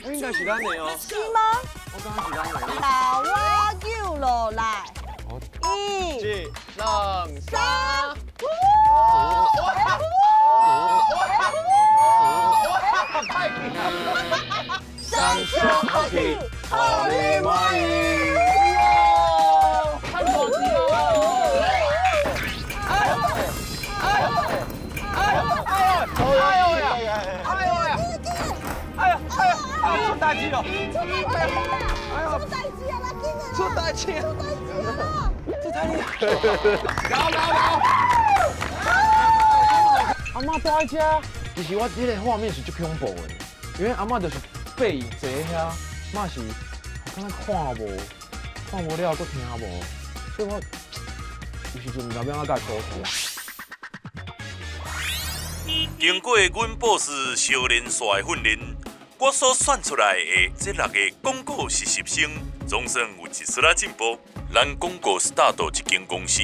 應該是咱的哦。是嗎？我感覺是咱的。老我救落來，一、二、三，三小福氣，予你滿意。太可惜了！哎呦！哎呦！哎呦！哎呦呀！哎呦呀！哎呦哎呦！哎呦，出大事了！出大事了！出大事啊！来，紧啊！出大事！出大事啊！这太厉害！搞搞搞！阿嬷住在遮，其实我这个画面是足恐怖的，因为阿嬷就是背影坐遐，嘛是敢若看无，看无了，阁听无，所以我有时阵毋知欲按怎共伊沟通。经过阮博士小连续的训练，我所选出来的这六个广告实习生，总算有一丝仔进步。咱广告 start 这间公司，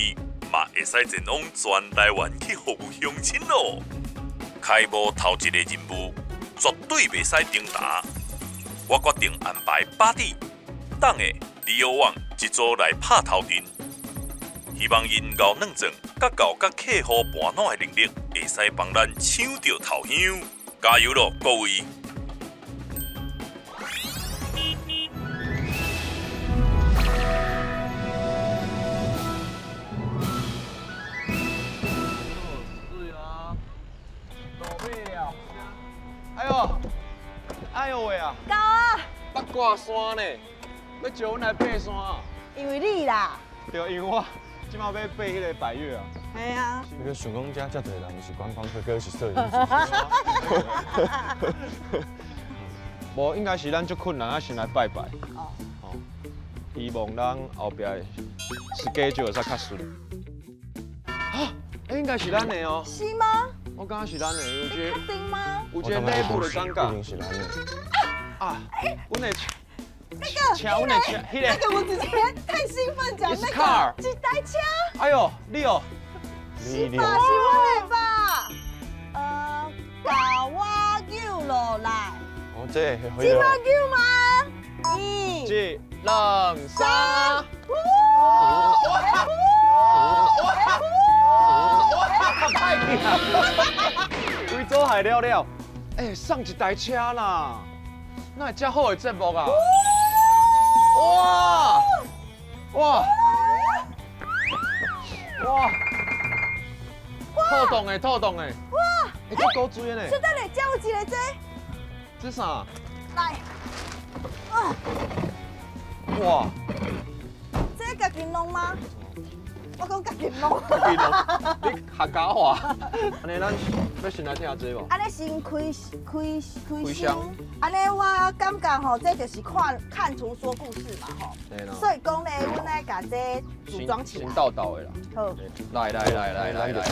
嘛会使前往全台湾去服务乡亲咯。开幕头一个任务，绝对袂使停打。我决定安排巴蒂、党的李友旺一组来拍头阵，希望𪜶𠢕软装、佮𠢕佮客户盘撋的能力，会使帮咱抢著头香。加油咯，各位！哎呦，哎呦喂啊！到啊！八卦山呢？欲招阮来爬山啊？因为你啦。对，因为我这马欲爬彼个百岳啊。系啊。你想讲遮遮济人是观光客，阁是摄影师。无，应该是咱足困难啊，先来拜拜。哦。哦。希望咱后壁的 schedule 会使较顺。啊，应该是咱的哦。是嗎？我感觉是咱的，有一个你确定嗎？有一个内部的感覺。一定是咱的。啊，阮的車，那個，車，阮的車，彼個。那個我直接太興奮講那個，一台車。哎呦，你哦，是吧？是我的吧？共我救落來。哦，這個。這馬救嗎？一、二、三。歹去啊！规组害了了，欸，送一台车啦，哪会遮好的节目啊？哇哇哇！透动的，透动的！哇！欸，这够水呢！小等下，这有一个这。这啥？來。啊！哇！這家己弄嗎？我講家己弄。家己弄，你客家話。按呢，咱欲先來聽這無？按呢先開開開箱。按呢我感覺吼，這就是看看圖說故事嘛吼。所以講咧，阮愛共這組裝起來。先鬥鬥的啦。好。來來來來來來來來。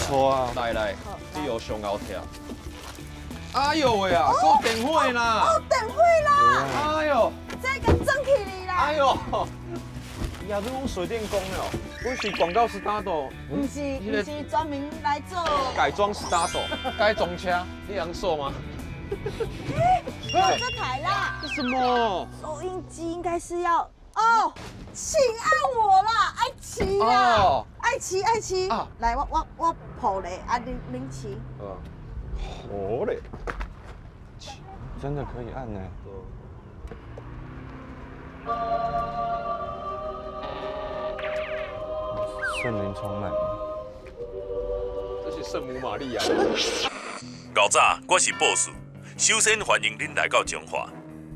錯啊。來來，你有上後聽。哎呦喂啊，閣有電火啦！閣有電火啦！哎呦，這個裝起來啦！哎呦。呀，你講水電工哦，阮是廣告 start，毋是毋是專門來做改裝 start，改裝車，你會說嗎？欸，這台啦，這什麼？收音機應該是要哦，請按我啦，愛騎啦，愛騎愛騎，來我我我抱咧，啊恁恁騎。好咧，真的可以按呢。聖靈充滿，這是聖母瑪利亞。老早我是博士，首先歡迎恁來到彰化。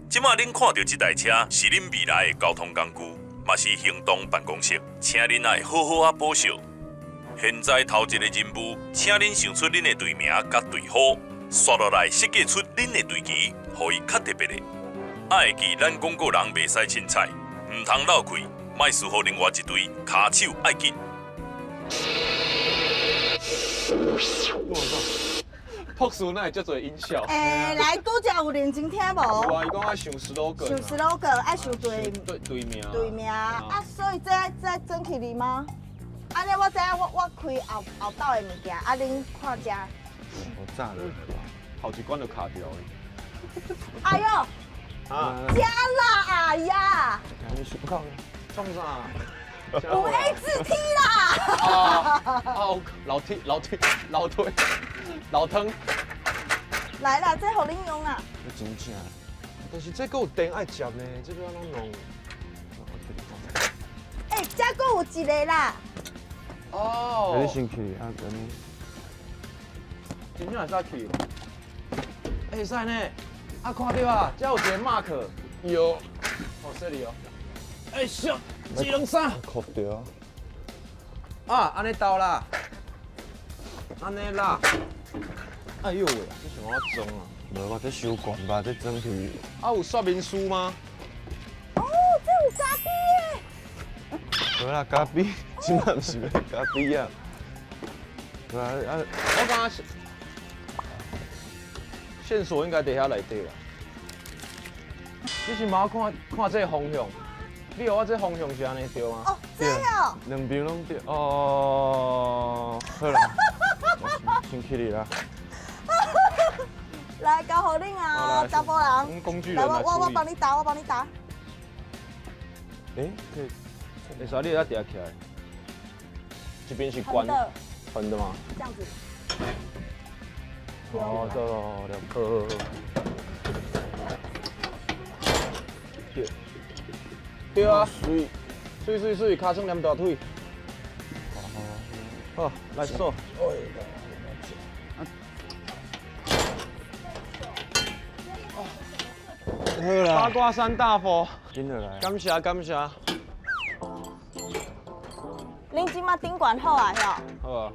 這馬恁看著這台車是恁未來的交通工具，嘛是行動辦公室，請恁愛好好仔保守。現在頭一個任務，請恁想出恁的隊名佮隊號，紲落來設計出恁的隊旗，予伊較特別的。愛會記咱廣告人袂使凊彩，毋通漏氣，莫輸予另外一隊，跤手愛緊。朴素哪會遮濟音效？欸，來，拄才有認真聽無？有啊，伊講愛想 slogan。想 slogan，愛想隊隊名。隊名啊，所以這這裝起來嗎？按呢我知影，我我開後後斗的物件，啊，恁看遮。我炸了，頭一關就卡掉了。哎呦，啊，加啦哎呀，你想讲创啥？5A 字 T 啦。啊啊！老踢老踢老推老疼。来啦，这予恁用啦。真正。但是这阁有电爱接呢，这欲按怎弄？欸，这阁有一个啦。哦。你先去啊，等你。真正会使去。会使呢。啊，看到啊，这有一个 mark。有。好犀利哦。哎，小，一两三。扣掉。啊，按呢斗啦。按呢啦。哎呦喂，这是按怎装啊？无吧，这伤悬吧，这装去。啊，有说明书吗？哦，这有咖啡的。无啦，咖啡，这摆毋是欲咖啡啊。对啊，啊，我感觉线索应该伫遐内底啦。你是冇看看这个方向？你予我这方向是按呢对吗？哦，这哦。两边拢对。哦，好啦，先起你啦。来，交予恁啊，查埔人。工具人来，我帮你打，我帮你打。欸，可以。会使你会当叠起来。这边是关横的吗？这样子。哦，对了，两颗。对。对啊，水，水水水，尻川连大腿。好，来数。好啦。八卦山大佛。紧落来。感谢感谢。恁这马顶悬好啊，吼。好啊。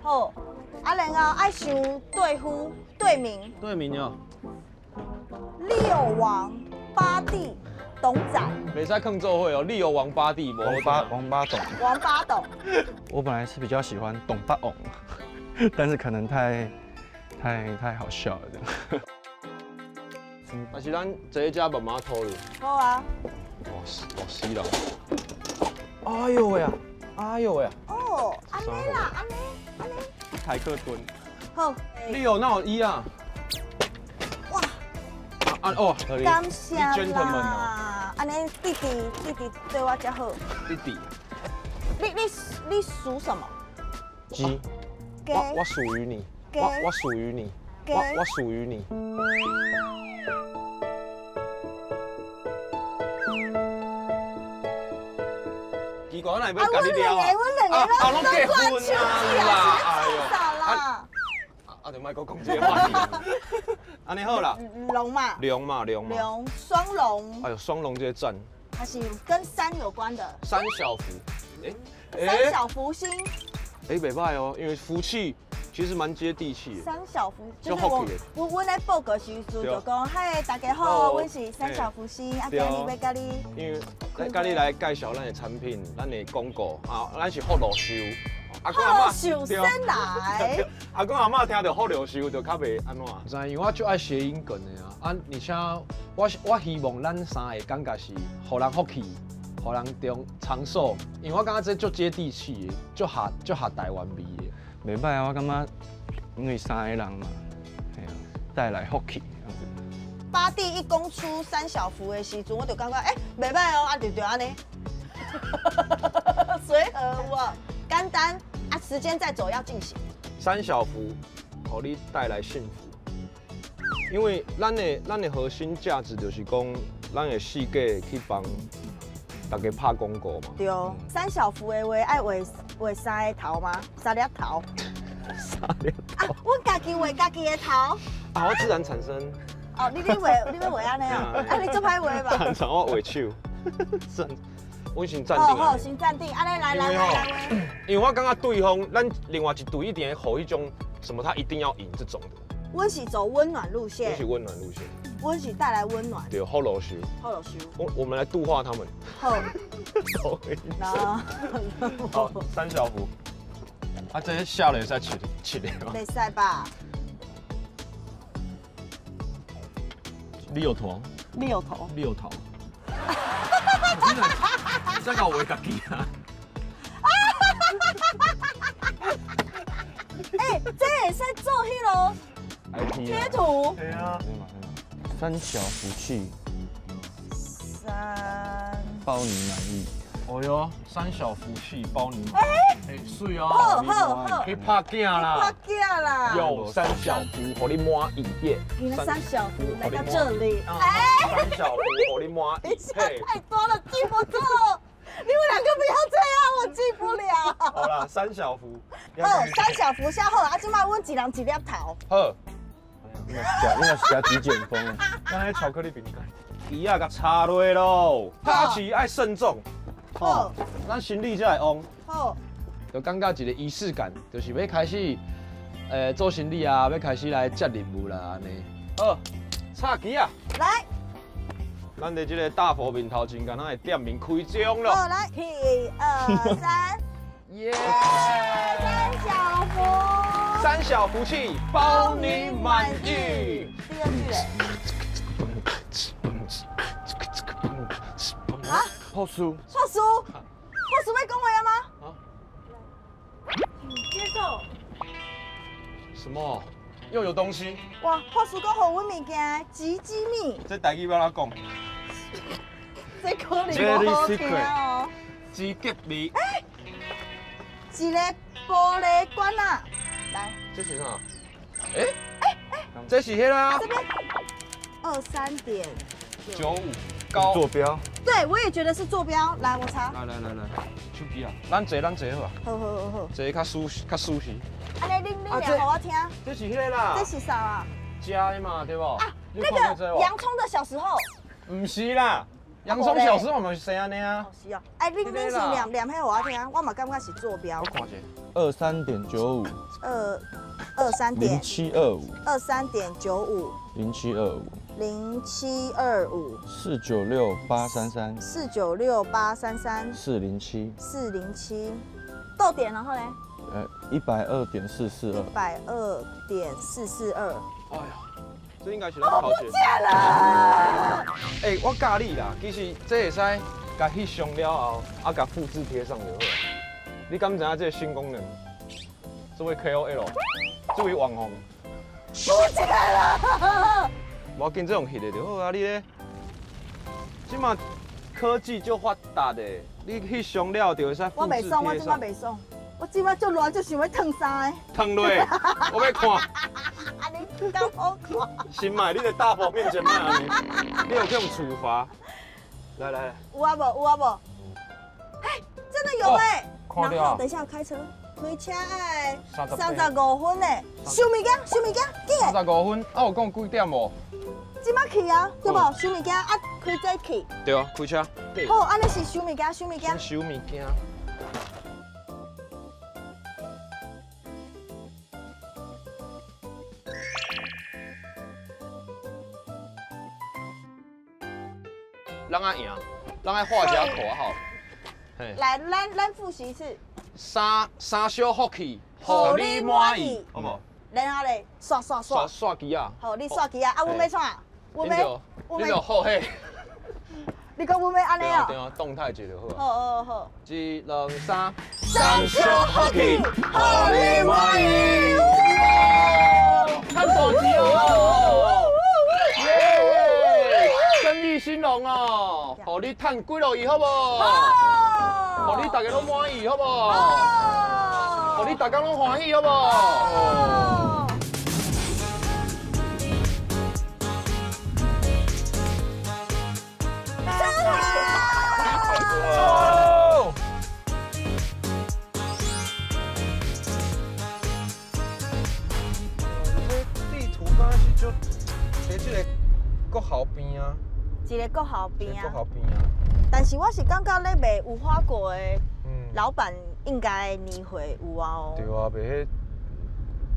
好，啊，然后爱想对夫队名。队名哦。六王八弟董仔。袂使囥做伙哦，六王八弟，王八董。王八董。我本来是比较喜欢董八王，但是可能太好笑了这样。还是咱坐在这慢慢讨论。好啊。哇死人！哎呦喂啊！哎呦喂啊！哦，按呢啦，按呢，按呢。台客蹲。好。你有哪有伊啊？哇！啊哦，感谢啦。按呢弟弟弟弟对我较好。弟弟。你属什么？鸡。我属于你。我属于你。我属于你。奇怪，我哪会要共你聊啊？啊，拢结婚啊啦！哎呦，啊，就莫阁讲这个话题。按呢好啦。龙嘛。龙嘛，龙嘛。龙，双龙。哎呦，双龙这个赞。它是跟山有关的。三小福。哎。三小福星。哎，袂歹哦，因为福气其实蛮接地气的。三小福就是我咧报告时阵就讲，嗨，大家好，阮是三小福星，啊，今日欲佮你，因为佮你来介绍咱的产品，咱的广告啊，咱是福禄寿。阿公阿嬷寿先来。阿公阿嬷听著福禄寿就较袂按怎。知，因为我就爱谐音梗的啊，啊，而且我希望咱三个感觉是，予人福气，予人中长寿，因为我感觉这足接地气的，足合足合台湾味的。袂歹啊，我感觉因为三个人嘛，嘿啊，带来福气这样子。八弟一讲出三小福的时阵，我就感觉哎，袂歹哦，啊就就按呢，随和有无？简单啊，时间在走，要进行。三小福，予你带来幸福，因为咱的核心价值就是讲，咱会四界去帮大家拍广告嘛。对，三小福的话爱画画三个头吗？三粒头。三粒头。啊，阮家己画家己的头。啊，我自然产生。哦，你画，你欲画按呢哦？啊，你做歹画吧。自然产我画手。自然，我先暂定。好，好，先暂定。按呢来来来来。因为我感觉对方，咱另外一队一定会予彼种什么，他一定要赢这种的。阮是走温暖路线。阮是温暖路线。阮是带来温暖。对，福禄寿。福禄寿。我们来度化他们。好。好，三小福。啊，这下了会使切切的吗？袂使吧？你有头。你有头。你有头。你在搞我家己啊？哎，这会使做彼啰贴图。对啊。三小福气。三。包你满意。哦哟，三小福气包你满意。哎，水哦。好好好。去拍囝啦。拍囝啦。有三小福，予你满意耶。三小福来到这里。哎。三小福，予你满意。太多了，记不住。你们两个不要这样，我记不了。好啦，三小福。好，三小福下好，啊，这摆阮一人一粒头。好。应该是食极简风。刚才巧克力饼干。鱼仔共插落咯，拍市爱慎重。好，咱心理才会旺。好。就感觉一个仪式感，就是欲开始，做生理啊，欲开始来接任务啦，按呢。好，插旗啊。来。咱的这个大佛面头前，敢若会店面开张了。好，来，一、二、三，耶！三小福，三小福气，包你满意。第二句嘞。啊？破书。破书，破书欲讲话了吗？啊？请接受。什么？又有东西？哇！破书讲予阮物件极机密。这台语欲按怎讲？这可能无好听哦。极极味。哎，一个玻璃罐啊，来。这是啥？哎哎哎，这是彼个。这边23.95高坐标。对，我也觉得是坐标。来，我查。来来来来，手机啊，咱坐咱坐好啊。好好好好。坐较舒较舒适。按呢，恁念予我听。这是彼个啦。这是啥啊？食的嘛，对无？啊，那个洋葱的小时候。毋是啦，洋葱小时候嘛是生按呢啊。是哦。哎，恁是念念彼予我听，我嘛感觉是坐标。我看一下。23.95。23点。0725。23.95。0725。 0725。496833。 496833。 407。 407。逗点，然后呢？120.442。120.442。哎呀，这应该是咱头前。不见了。哎，我教你啦，其实这会使共翕相了后，啊，共复制贴上就好。你敢知影这个新功能？这位 KOL，这位网红。不见了。无要紧，这用翕的就好啊！你咧，这马科技足发达的，你翕相了就会使复制贴上。我袂爽，我这马袂爽，我这马足热，足想欲烫衫的。烫落，我欲看。啊，你敢好看？先莫，你伫大佛面前莫按呢，你有去予处罚。来来来。有啊无？有啊无？哎，真的有哎！看到。等一下，开车。开车爱35分呢，收物件，收物件，紧的。35分，啊有讲几点无？这马去啊，对无？收物件啊，开车去。对啊，开车。好，按呢是收物件，收物件。收物件。咱爱赢，咱爱画一下口号。来，咱复习一次。三小福气，予你满意，好无？然后咧，刷刷刷刷机啊！好，你刷机啊！啊，阮欲创？阮欲，你就好嘿。你讲阮欲按呢哦？对啊，动态一下就好。好好好。一、两、三，三小福气，予你满意。看手机哦！耶！生意兴隆哦，予你趁几落亿，好无？好。予你大家拢满意，好无？好。予你大家拢欢喜，好无？好。这地图敢是就伫这个国校边啊？一个国校边啊。国校边啊。但是我是感觉咧卖无花果的老板应该年岁有啊哦。对啊，卖彼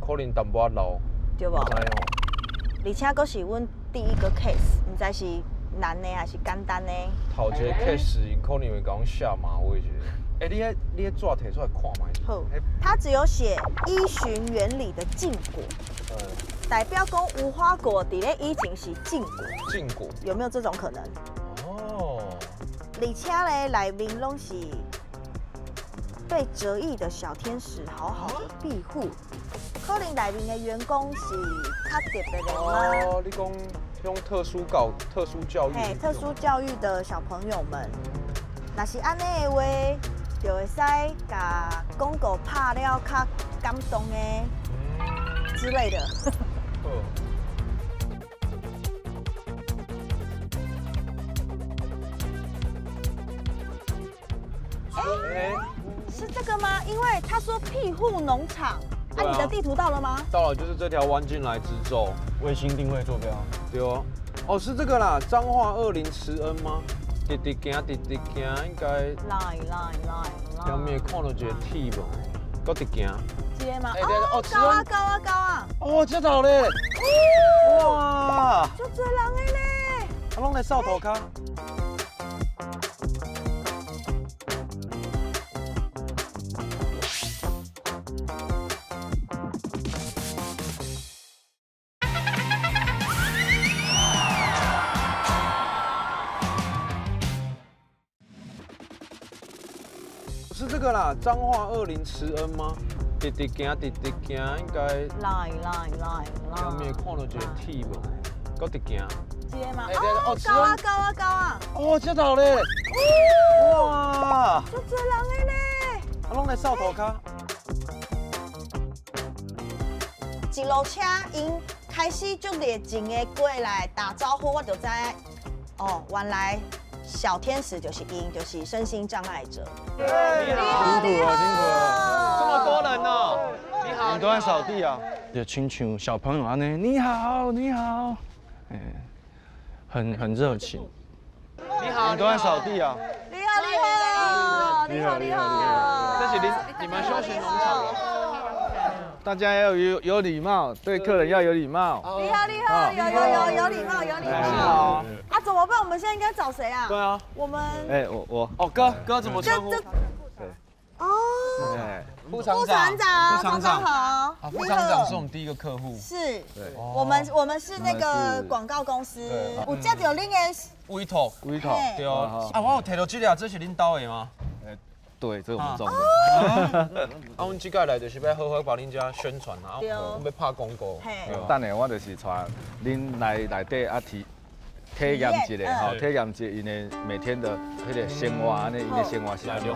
可能淡薄仔老。对无？而且阁是阮第一个 case，毋知是难的还是简单的。头一个 case，𪜶可能会共阮下马威一下。欸，你彼纸提出来看觅。好，他只有写依循原理的禁果，代表讲无花果伫咧以前是禁果。禁果有没有这种可能？哦。而且咧，内面拢是被折翼的小天使，好好的庇护。可能内面的员工是较特别的吗？哦，你讲用特殊教育。嘿，特殊教育的小朋友们，若是按呢的话，就会使共广告拍了较感动的之类的。欸，是这个吗？因为他说庇护农场，啊，你的地图到了吗？到了，就是这条弯进来直走，卫星定位坐标。对哦，哦，是这个啦，彰化20慈恩吗？直直行，直直行，应该。来来来来。前面看到一个铁无？阁直行。这个吗？哦，高啊高啊高啊！哦，这头咧！哇！足济人的咧！啊，拢来扫涂跤。是这个啦，彰化20慈恩吗？直直行，直直行，应该。来来来来。前面看到一个铁无？阁直行。这个吗？哦，高啊高啊高啊！哦，这头咧！哇！足济人的咧！啊，拢来扫涂跤。一路车，𪜶开始足热情的过来打招呼，我就知，哦，原来。小天使就是𪜶，就是身心障碍者。辛苦了，辛苦了，这么多人哦！你好，你都在扫地啊？就亲像小朋友按呢，你好，你好，哎，很热情。你好，你都在扫地啊？你好，你好，你好，你好。这是你们休闲农场。大家要有礼貌，对客人要有礼貌。你好，你好，有礼貌，有礼貌。啊，怎么办？我们现在应该找谁啊？对啊，我们哎，我哦，哥哥怎么称呼？对，哦，副厂长，副厂长好。副厂长是我们第一个客户。是，对，我们是那个广告公司。有接到恁的委托，委托，对哦。啊，我有提到这个，这是恁兜的吗？对，这个我们种的。啊，阮这届来就是欲好好帮恁遮宣传啊，我们欲拍广告。等下我就是带恁来内底啊体验一下吼，体验一下𪜶的每天的彼个生活，按呢𪜶的生活是按怎。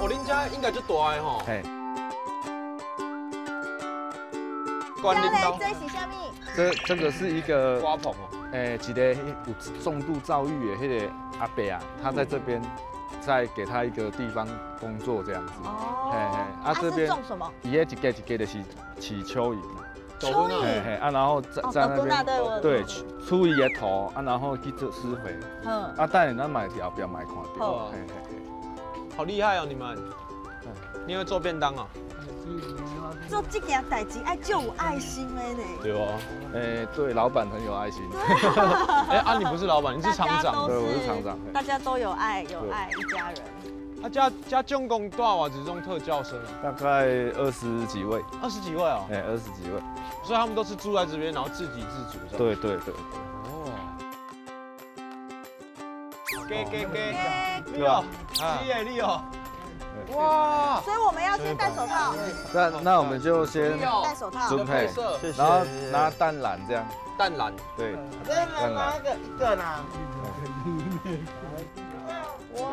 哦，恁遮应该足大的吼。嘿。这是啥物？这个是一个瓜棚哦。哎，一个有重度躁郁的那个阿伯啊，他在这边，再给他一个地方工作这样子。哦。嘿嘿，啊这边种什么？伊那一格一格就是饲蚯蚓。蚯蚓。嘿嘿，啊然后在那边对，出伊的土啊，然后去做施肥。嗯。啊，等下咱嘛会伫后壁嘛会看到。嘿嘿嘿。好厉害哦，你们。你会做便当啊？做这件代志爱足有爱心的呢。对哦，哎，对，老板很有爱心。哎，啊，你不是老板，你是厂长。对，我是厂长。大家都有爱，有爱一家人。啊，遮总共带偌济种特教生？大概20几位。20几位哦。哎，20几位。所以他们都是住在这边，然后自给自足。对对对。哦。给，你哦，鸡耶你哦。哇！所以我们要先戴手套。那我们就先戴手套，准备，然后拿蛋篮这样。蛋篮，对。蛋篮一个啦。哇！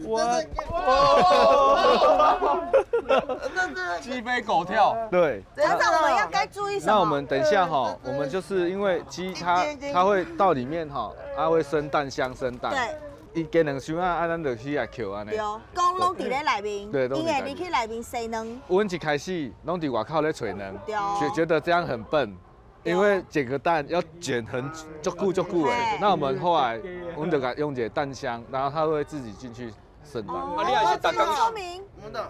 哇！哇！鸡飞狗跳。对。厂长，我们要该注意什么？那我们等一下哈，我们就是因为鸡它会到里面哈，它会生蛋箱生蛋。对。伊鸡两箱啊，啊，咱就去来捡按呢。对，讲拢伫咧内面，对，𪜶会入去内面洗卵。阮一开始拢伫外口咧揣卵，觉得这样很笨，因为捡个蛋要捡很足久足久的。那我们后来，阮就共用一个蛋箱，然后它会自己进去生蛋。啊，你也是逐工收？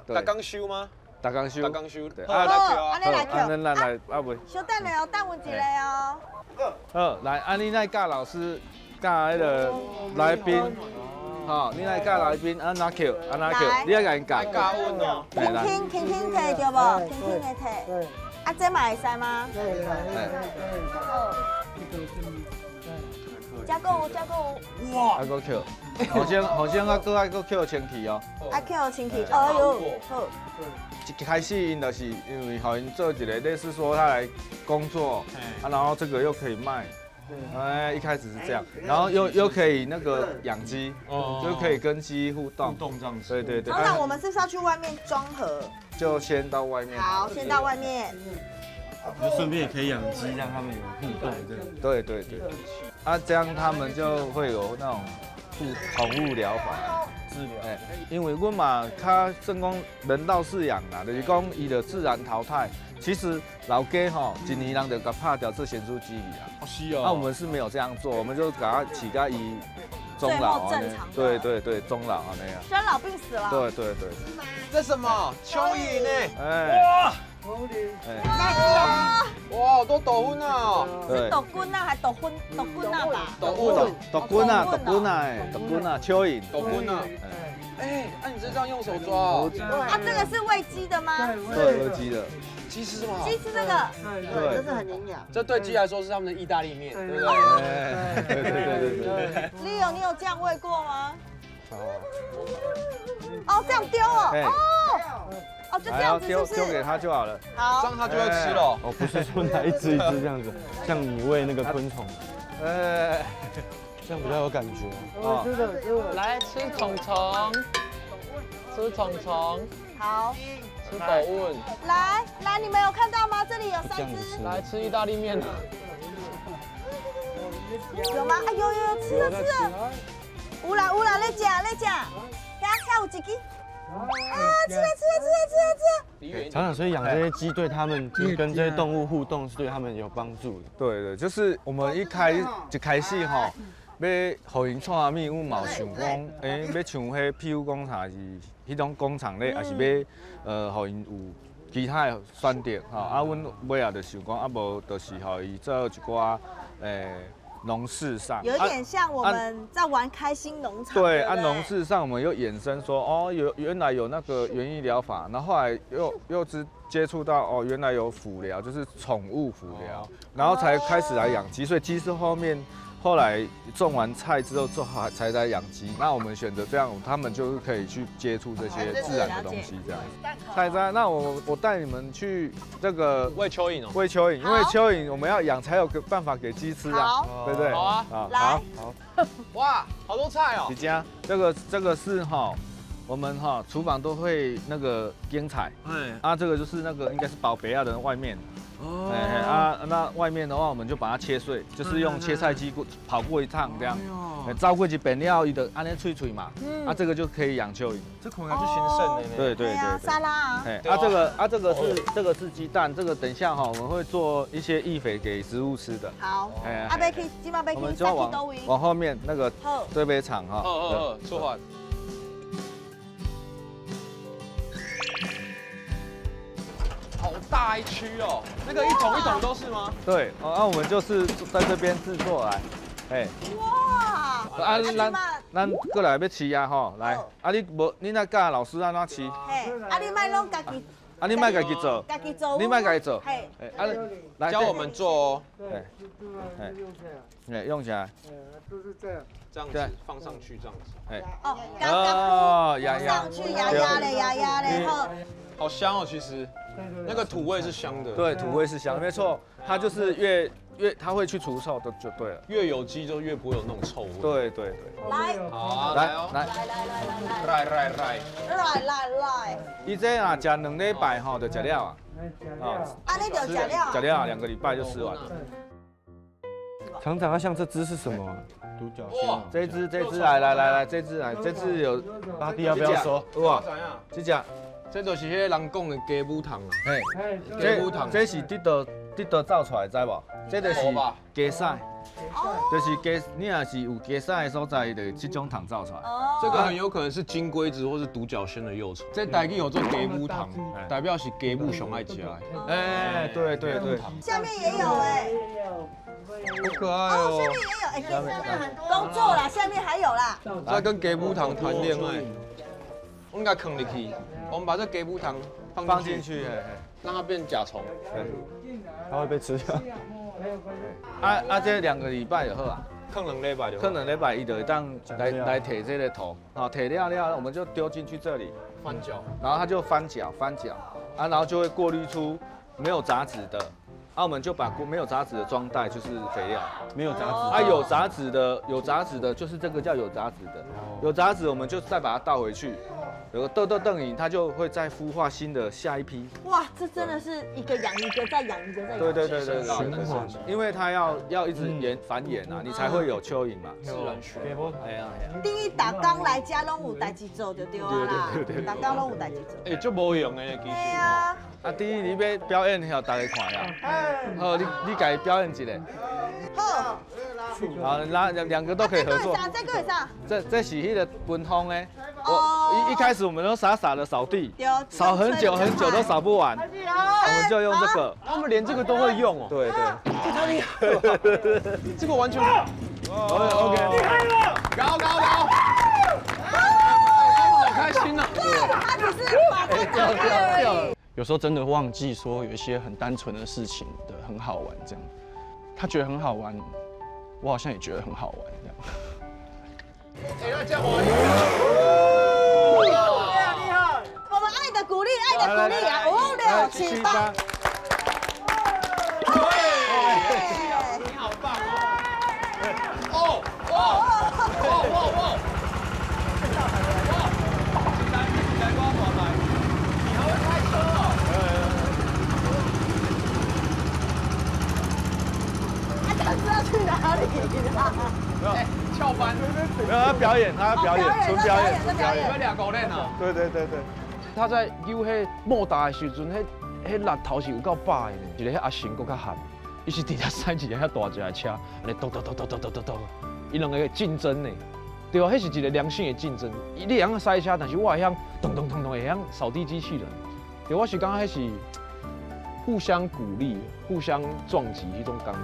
逐工收吗？逐工收。逐工收。对。好，按呢来捡。按呢来，啊未。小等下哦，等阮一下哦。好，来，按呢来教老师。教彼个来宾，吼，你来教来宾按怎捡，按怎捡，你爱共𪜶教。教阮哦。轻轻轻轻提对无？轻轻的提。啊，这嘛会使吗？好。加购有，加购有。哇！还阁捡。好像好像啊，閣愛閣抾清氣哦。啊，抾清氣，哎呦，好。一開始𪜶就是因為予𪜶做一個類似說他來工作，啊，然後這個又可以賣，哎，一開始是這樣，然後又可以那個養雞，就可以跟雞互動，互動這樣子。對對對。廠長，我們是不是要去外面裝盒？就先到外面。好，先到外面。就順便也可以養雞，讓他們有互動這樣。對對對。啊，這樣他們就會有那種寵物療法治療。哎，因為阮嘛較算講人道飼養啦，就是講伊就自然淘汰。其實老雞吼，一年人就共拍掉做鹹酥雞去啊。哦，是哦。那我們是沒有這樣做，我們就給它飼甲伊終老。正常。對對對，終老按呢啊。生老病死了。對對對。這什麼？蚯蚓呢？哎。哇！哇，好多豆粉啊！是豆棍啊，還豆粉？豆棍啊吧？豆粉，豆棍啊，豆棍啊，哎，豆棍啊，蚯蚓，豆棍啊。哎，那你是這樣用手抓哦？啊，這個是餵雞的嗎？對，餵雞的。雞吃什麼？雞吃這個，對，這是很營養。這對雞來說是他們的意大利麵，對不對？對對對對對。 Leo，你有這樣餵過嗎？哦，這樣丟哦，哦。哦，就這樣子，是不是？丟給他就好了。好，這樣他就會吃了。哦，不是說拿一隻一隻這樣子，像你餵那個昆蟲，哎，這樣比較有感覺。哦，來吃蟲蟲，吃蟲蟲。好，吃豆粉。來來，你們有看到嗎？這裡有三隻。來吃意大利麵。有嗎？哎呦呦，吃了吃了。有啦有啦，咧食咧食，遐遐有一支。啊！吃了吃了吃了吃了吃了！廠長，所以養這些雞對他們，就是跟這些動物互動是對他們有幫助的。對對，就是我們一開始吼，欲予𪜶創啥物，阮嘛有想講，欸，欲像彼，譬如講啥是彼種工廠咧，還是欲予𪜶有其他的選擇吼。啊，阮尾仔就想講，啊無就是予伊做一寡農事上有點像我們在玩開心農場。對，啊，農事上我們又衍生說，哦，有原來有那個園藝療法，然後後來又接觸到哦，原來有輔療，就是寵物輔療，然後才開始來養雞，所以雞是後面後來種完菜之後做好才來養雞。那我們選擇這樣，他們就是可以去接觸這些自然的東西，這樣。菜齋，那我帶你們去這個餵蚯蚓哦，餵蚯蚓，因為蚯蚓我們要養才有個辦法給雞吃啊，對不對？好啊，來，好，哇，好多菜哦。李佳，這個是哈，我們哈廚房都會那個莖菜，啊，這個就是那個應該是寶貝亞的外面。哦，啊，那外面的話，我們就把它切碎，就是用切菜機過跑過一趟這樣，照過一遍了，伊就按呢脆脆嘛，啊，這個就可以養蚯蚓。這可能就興盛的呢。對對對，沙拉啊。哎，啊這個是雞蛋，這個等一下哈，我們會做一些易肥給植物吃的。好，哎，阿貝去，今麥貝去，我們就往後面那個堆肥場哈。哦哦，出發。好大一區哦，那個一桶一桶都是嗎？對，哦，那我們就是在這邊製作來，哎。哇！啊，咱過來欲飼啊吼，來，啊你無，你若教老師按怎飼？嘿，啊你莫攏家己，啊你莫家己做，家己做，你莫家己做，嘿，啊來教我們做哦。對，哎，用起來，就是這樣，這樣子放上去，這樣子，哎，哦，剛剛鋪上去，壓壓嘞，壓壓嘞，好。好香哦，其實。那個土味是香的，對，土味是香，沒錯，它就是越它會去除臭的就對了，越有機就越不會有那種臭味。對對對，來，好啊，來哦，來來來來來來來來來來，伊這啊，食兩禮拜吼就食了啊，啊，你就食了，食了2個禮拜就吃完了。廠長，像這隻是什麼？獨角仙。這隻來來來來，這隻來，這隻有巴蒂要不要說？哇，這隻。這就是彼個人講的雞母糖啊！嘿，雞母糖，這是得到走出來，知無？這就是雞屎，就是雞，你若是有雞屎的所在，就這種糖走出來。這個很有可能是金龜子或是獨角仙的幼蟲。這台語叫做雞母糖，代表是雞母上愛食的。哎，對對對。下面也有哎，好可愛哦。下面也有，哎，下面很多。工作啦，下面還有啦。在跟雞母糖談戀愛。我們給它囥入去，我們把這雞母糖放進去，讓它變甲蟲，它會被吃掉。啊，這2個禮拜就好啊。囥两礼拜就。囥两礼拜，伊就会当来提这个土，好，提了了，我们就丢进去这里，翻搅，然后它就翻搅翻搅，啊，然后就会过滤出没有杂质的，啊，我们就把没有杂质的装袋，就是肥料，没有杂质，啊，有杂质的，有杂质的，就是这个叫有杂质的，有杂质我们就再把它倒回去。有个豆豆邓影，它就会再孵化新的下一批。哇，这真的是一个养一个，再养一个，再养。对对对对对，循环。因为它要一直繁衍啊，你才会有蚯蚓嘛。自然循环。哎呀哎呀。等于逐工来遮拢有代志做就对啊啦。对对对。逐工拢有代志做。哎，足无用的其实。对啊。啊，第一你欲表演予大家看呀。好，你家表演一下。好。好，那两个都可以合作。这个啥？这是那个分风的。我一开始我们都傻傻的扫地，扫很久很久都扫不完，我们就用这个。他们连这个都会用哦。对对，这太厉害了，这个完全。OK，厉害了，高高高！他们好开心哦。对，他只是把它打开而已。有时候真的忘记说有一些很单纯的事情的很好玩这样，他觉得很好玩，我好像也觉得很好玩这样。哎，那这样我。我们爱的鼓励，爱的鼓励啊！5、6、7、8。对，你好棒哦！哦哦哦哦哦！哇！你还会开车哦？他知道去哪里了？哎，翘班。没有，他表演，他表演，纯表演，纯表演。你们俩狗练啊？对对对对。他在扭彼莫达的时阵，彼力头是有够饱的呢。一个彼阿神阁较悍，伊是伫遐驶一个遐大只的车，按呢咚咚咚咚咚咚咚咚，伊两个竞争呢，对啊，彼是一个良性的竞争。你会晓驶车，但是我会晓咚咚咚咚，会晓扫地机器人。对，我是感觉彼是互相鼓励、互相撞击彼种感觉。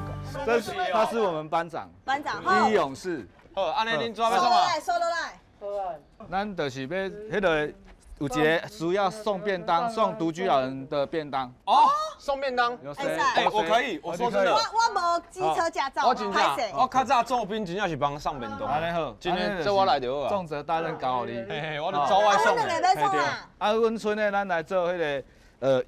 这是他是我们班长，班长，李勇士。好，按呢恁怎欲创啊？收落来，收落来。咱就是欲彼个。有一个需要送便当，送独居老人的便当。哦，送便当。哎，我可以，我说真的，我无机车驾照，我真正，我较早做兵，真正是帮送便当。按呢好，今天这我来就好啊。重责大任交予你。嘿嘿，我就走外送。啊，两个欲创啊？啊，阮村的咱来做彼个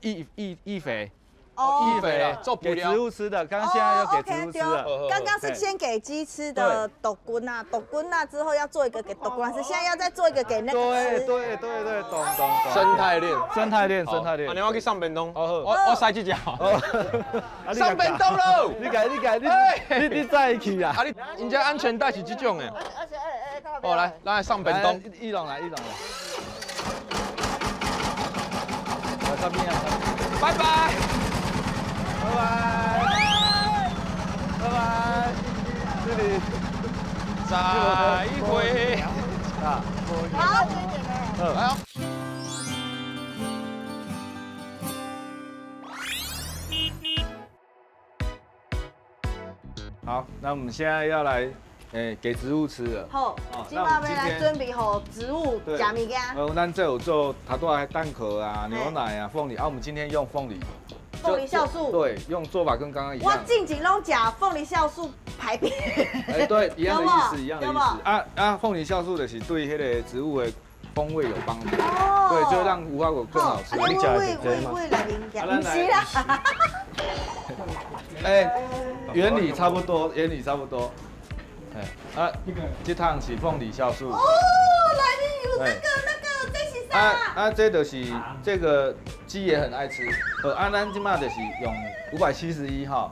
义肥。哦，义肥做给植物吃的，刚刚现在要给植物吃了。刚刚是先给鸡吃的豆棍啊，豆棍啊之后要做一个给豆棍吃，现在要再做一个给那个吃。对对对对，懂懂懂。生态链，生态链，生态链。啊，你我去送便当。我驶这只。送便当喽！你改你改你你再去啊！啊你，人家安全带是这种的。哦，来，咱来送便当。一龙来，一龙来。我这边啊。拜拜。拜拜，拜拜，这里再会。啊，好，来哦。好，那我们现在要来，给植物吃了。好，今摆欲来准备予植物食物件。咱这有做头拄仔蛋壳啊、牛奶啊、凤梨啊，我们今天用凤梨。凤梨酵素，对，用做法跟刚刚一样。我近前拢食凤梨酵素排便。哎，对，一样的意思，一样的意思。啊啊，凤梨酵素就是对彼个植物的风味有帮助。哦。对，就让无花果更好吃。你吃的这吗？不是啦。哎，原理差不多，原理差不多。哎，啊，这趟是凤梨酵素。哦，内面有那个那个，这是啥？啊，这就是这个。鸡也很爱吃，啊，咱这马就是用571哈，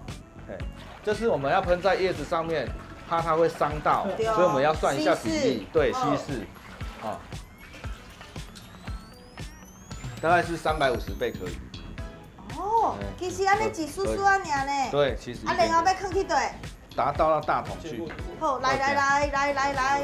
哎，就是我们要喷在叶子上面，怕它会伤到，所以我们要算一下比例，对，稀释，啊，大概是350倍可以。哦，其实按呢一丝丝按尔呢。对，其实。啊，然后欲放去佗？达到到大桶去。好，来来来来来来。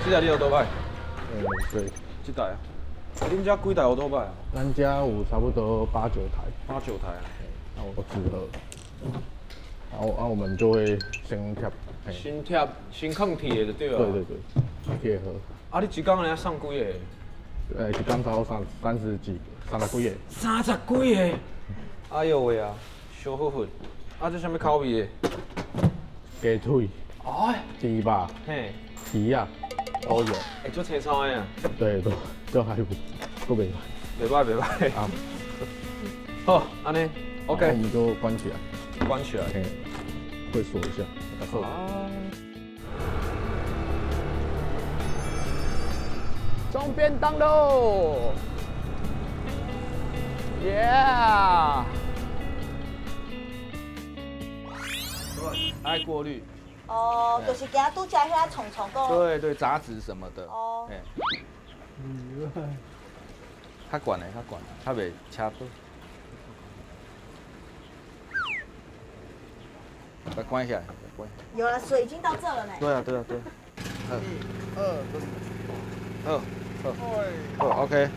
这台你有多摆？对，这台啊。恁遮几台欧多摆啊？咱家有差不多8、9台。8、9台啊。那我组合，然后我们就会先贴。先贴，先放铁就对了。对对对，铁盒。啊，你一工安呢送几个？欸，一工差不多30几个，30几个。30几个？哎呦喂啊，烧好粉。啊，这啥物口味的？鸡腿。哎。猪肉。嘿。鱼仔都有。欸，足青草的啊。对，都还不，都袂歹。袂歹袂歹。啊。好，按呢，OK。我们就关起来。关起来。嘿，会锁一下。好。装便当喽！Yeah！爱过滤。哦，就是惊拄才遐虫虫个。对对，杂质什么的。哦。较悬的，较悬，较袂车倒。把关起来，关。有了，水已经到这了呢。对啊，对啊，对。一、二。好，好，好，OK，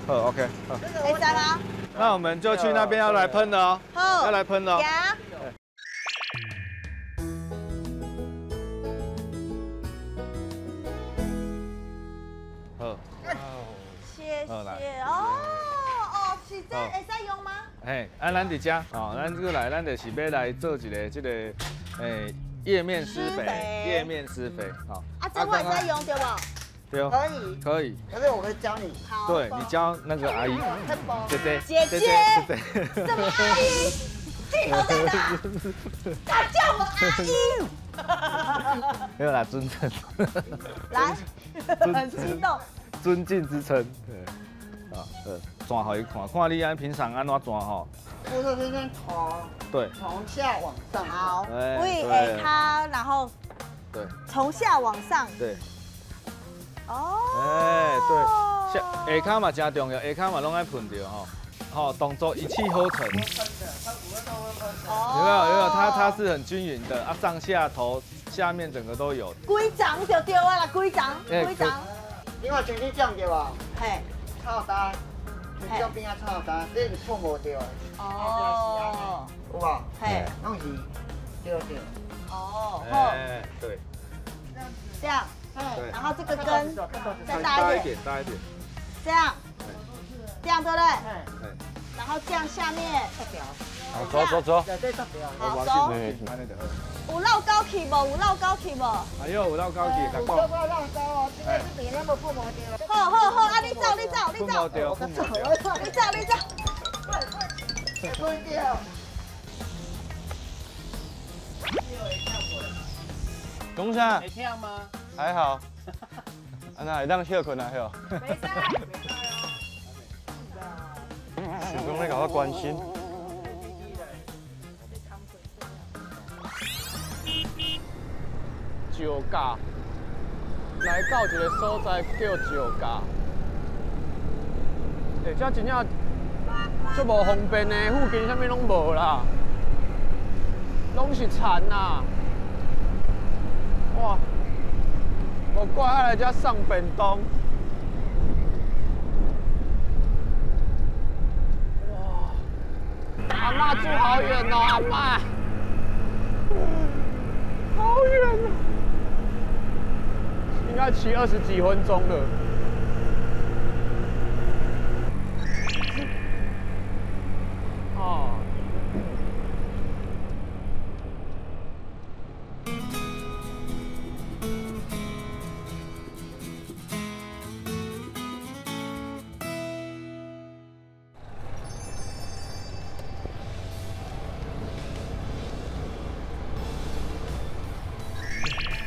好，OK，好。可以吗？那我们就去那边要来喷了哦，好，要来喷了。好。谢谢哦哦，是这会使用吗？嘿，啊，咱伫遮哦，咱这个来，咱就是欲来做一个这个，诶，叶面施肥，叶面施肥，好。啊，这我会使用对无？对，可以，可以。可是我会教你。好。对，你教那个阿姨。姐姐。姐姐。什么阿姨？镜头在哪？他叫我阿姨。没有啦，尊称。来，很激动。尊敬之称。对。啊，转予伊看，看你按平常按怎转吼。步骤是先从。对。从下往上。好。为下骹，然后。对。从下往上。对。哦，哎，对，下下跤嘛真重要，下跤嘛拢爱喷著吼，吼动作一气呵成。有没有？有没有？它是很均匀的啊，上下头下面整个都有。规张就对啊啦，规张，规张。你看像你这样对无？嘿。臭焦，像这边仔臭焦，这是喷无著的。哦。有无？嘿。拢是对对。哦，好。对。这样。然后这个根再大一点，大一点，这样，这样对不对？然后这样下面，好，走走走，好走。有落高去无？有落高去无？哎呦，有落高去，有落高哦，这个这边咱无喷无著。好好好，啊你走你走你走，你走你走。喷掉。讲啥？会痛吗？还好，啊那会当歇困啊，歇。袂使。想讲咧共我关心。石甲，来到一个所在叫石甲。欸，这真正足无方便的，附近啥物拢无啦，拢是田啦。哇！无怪爱来遮送便当。哇！阿嬷住好远哦，阿嬷。好远哦，应该骑20几分钟了。哦。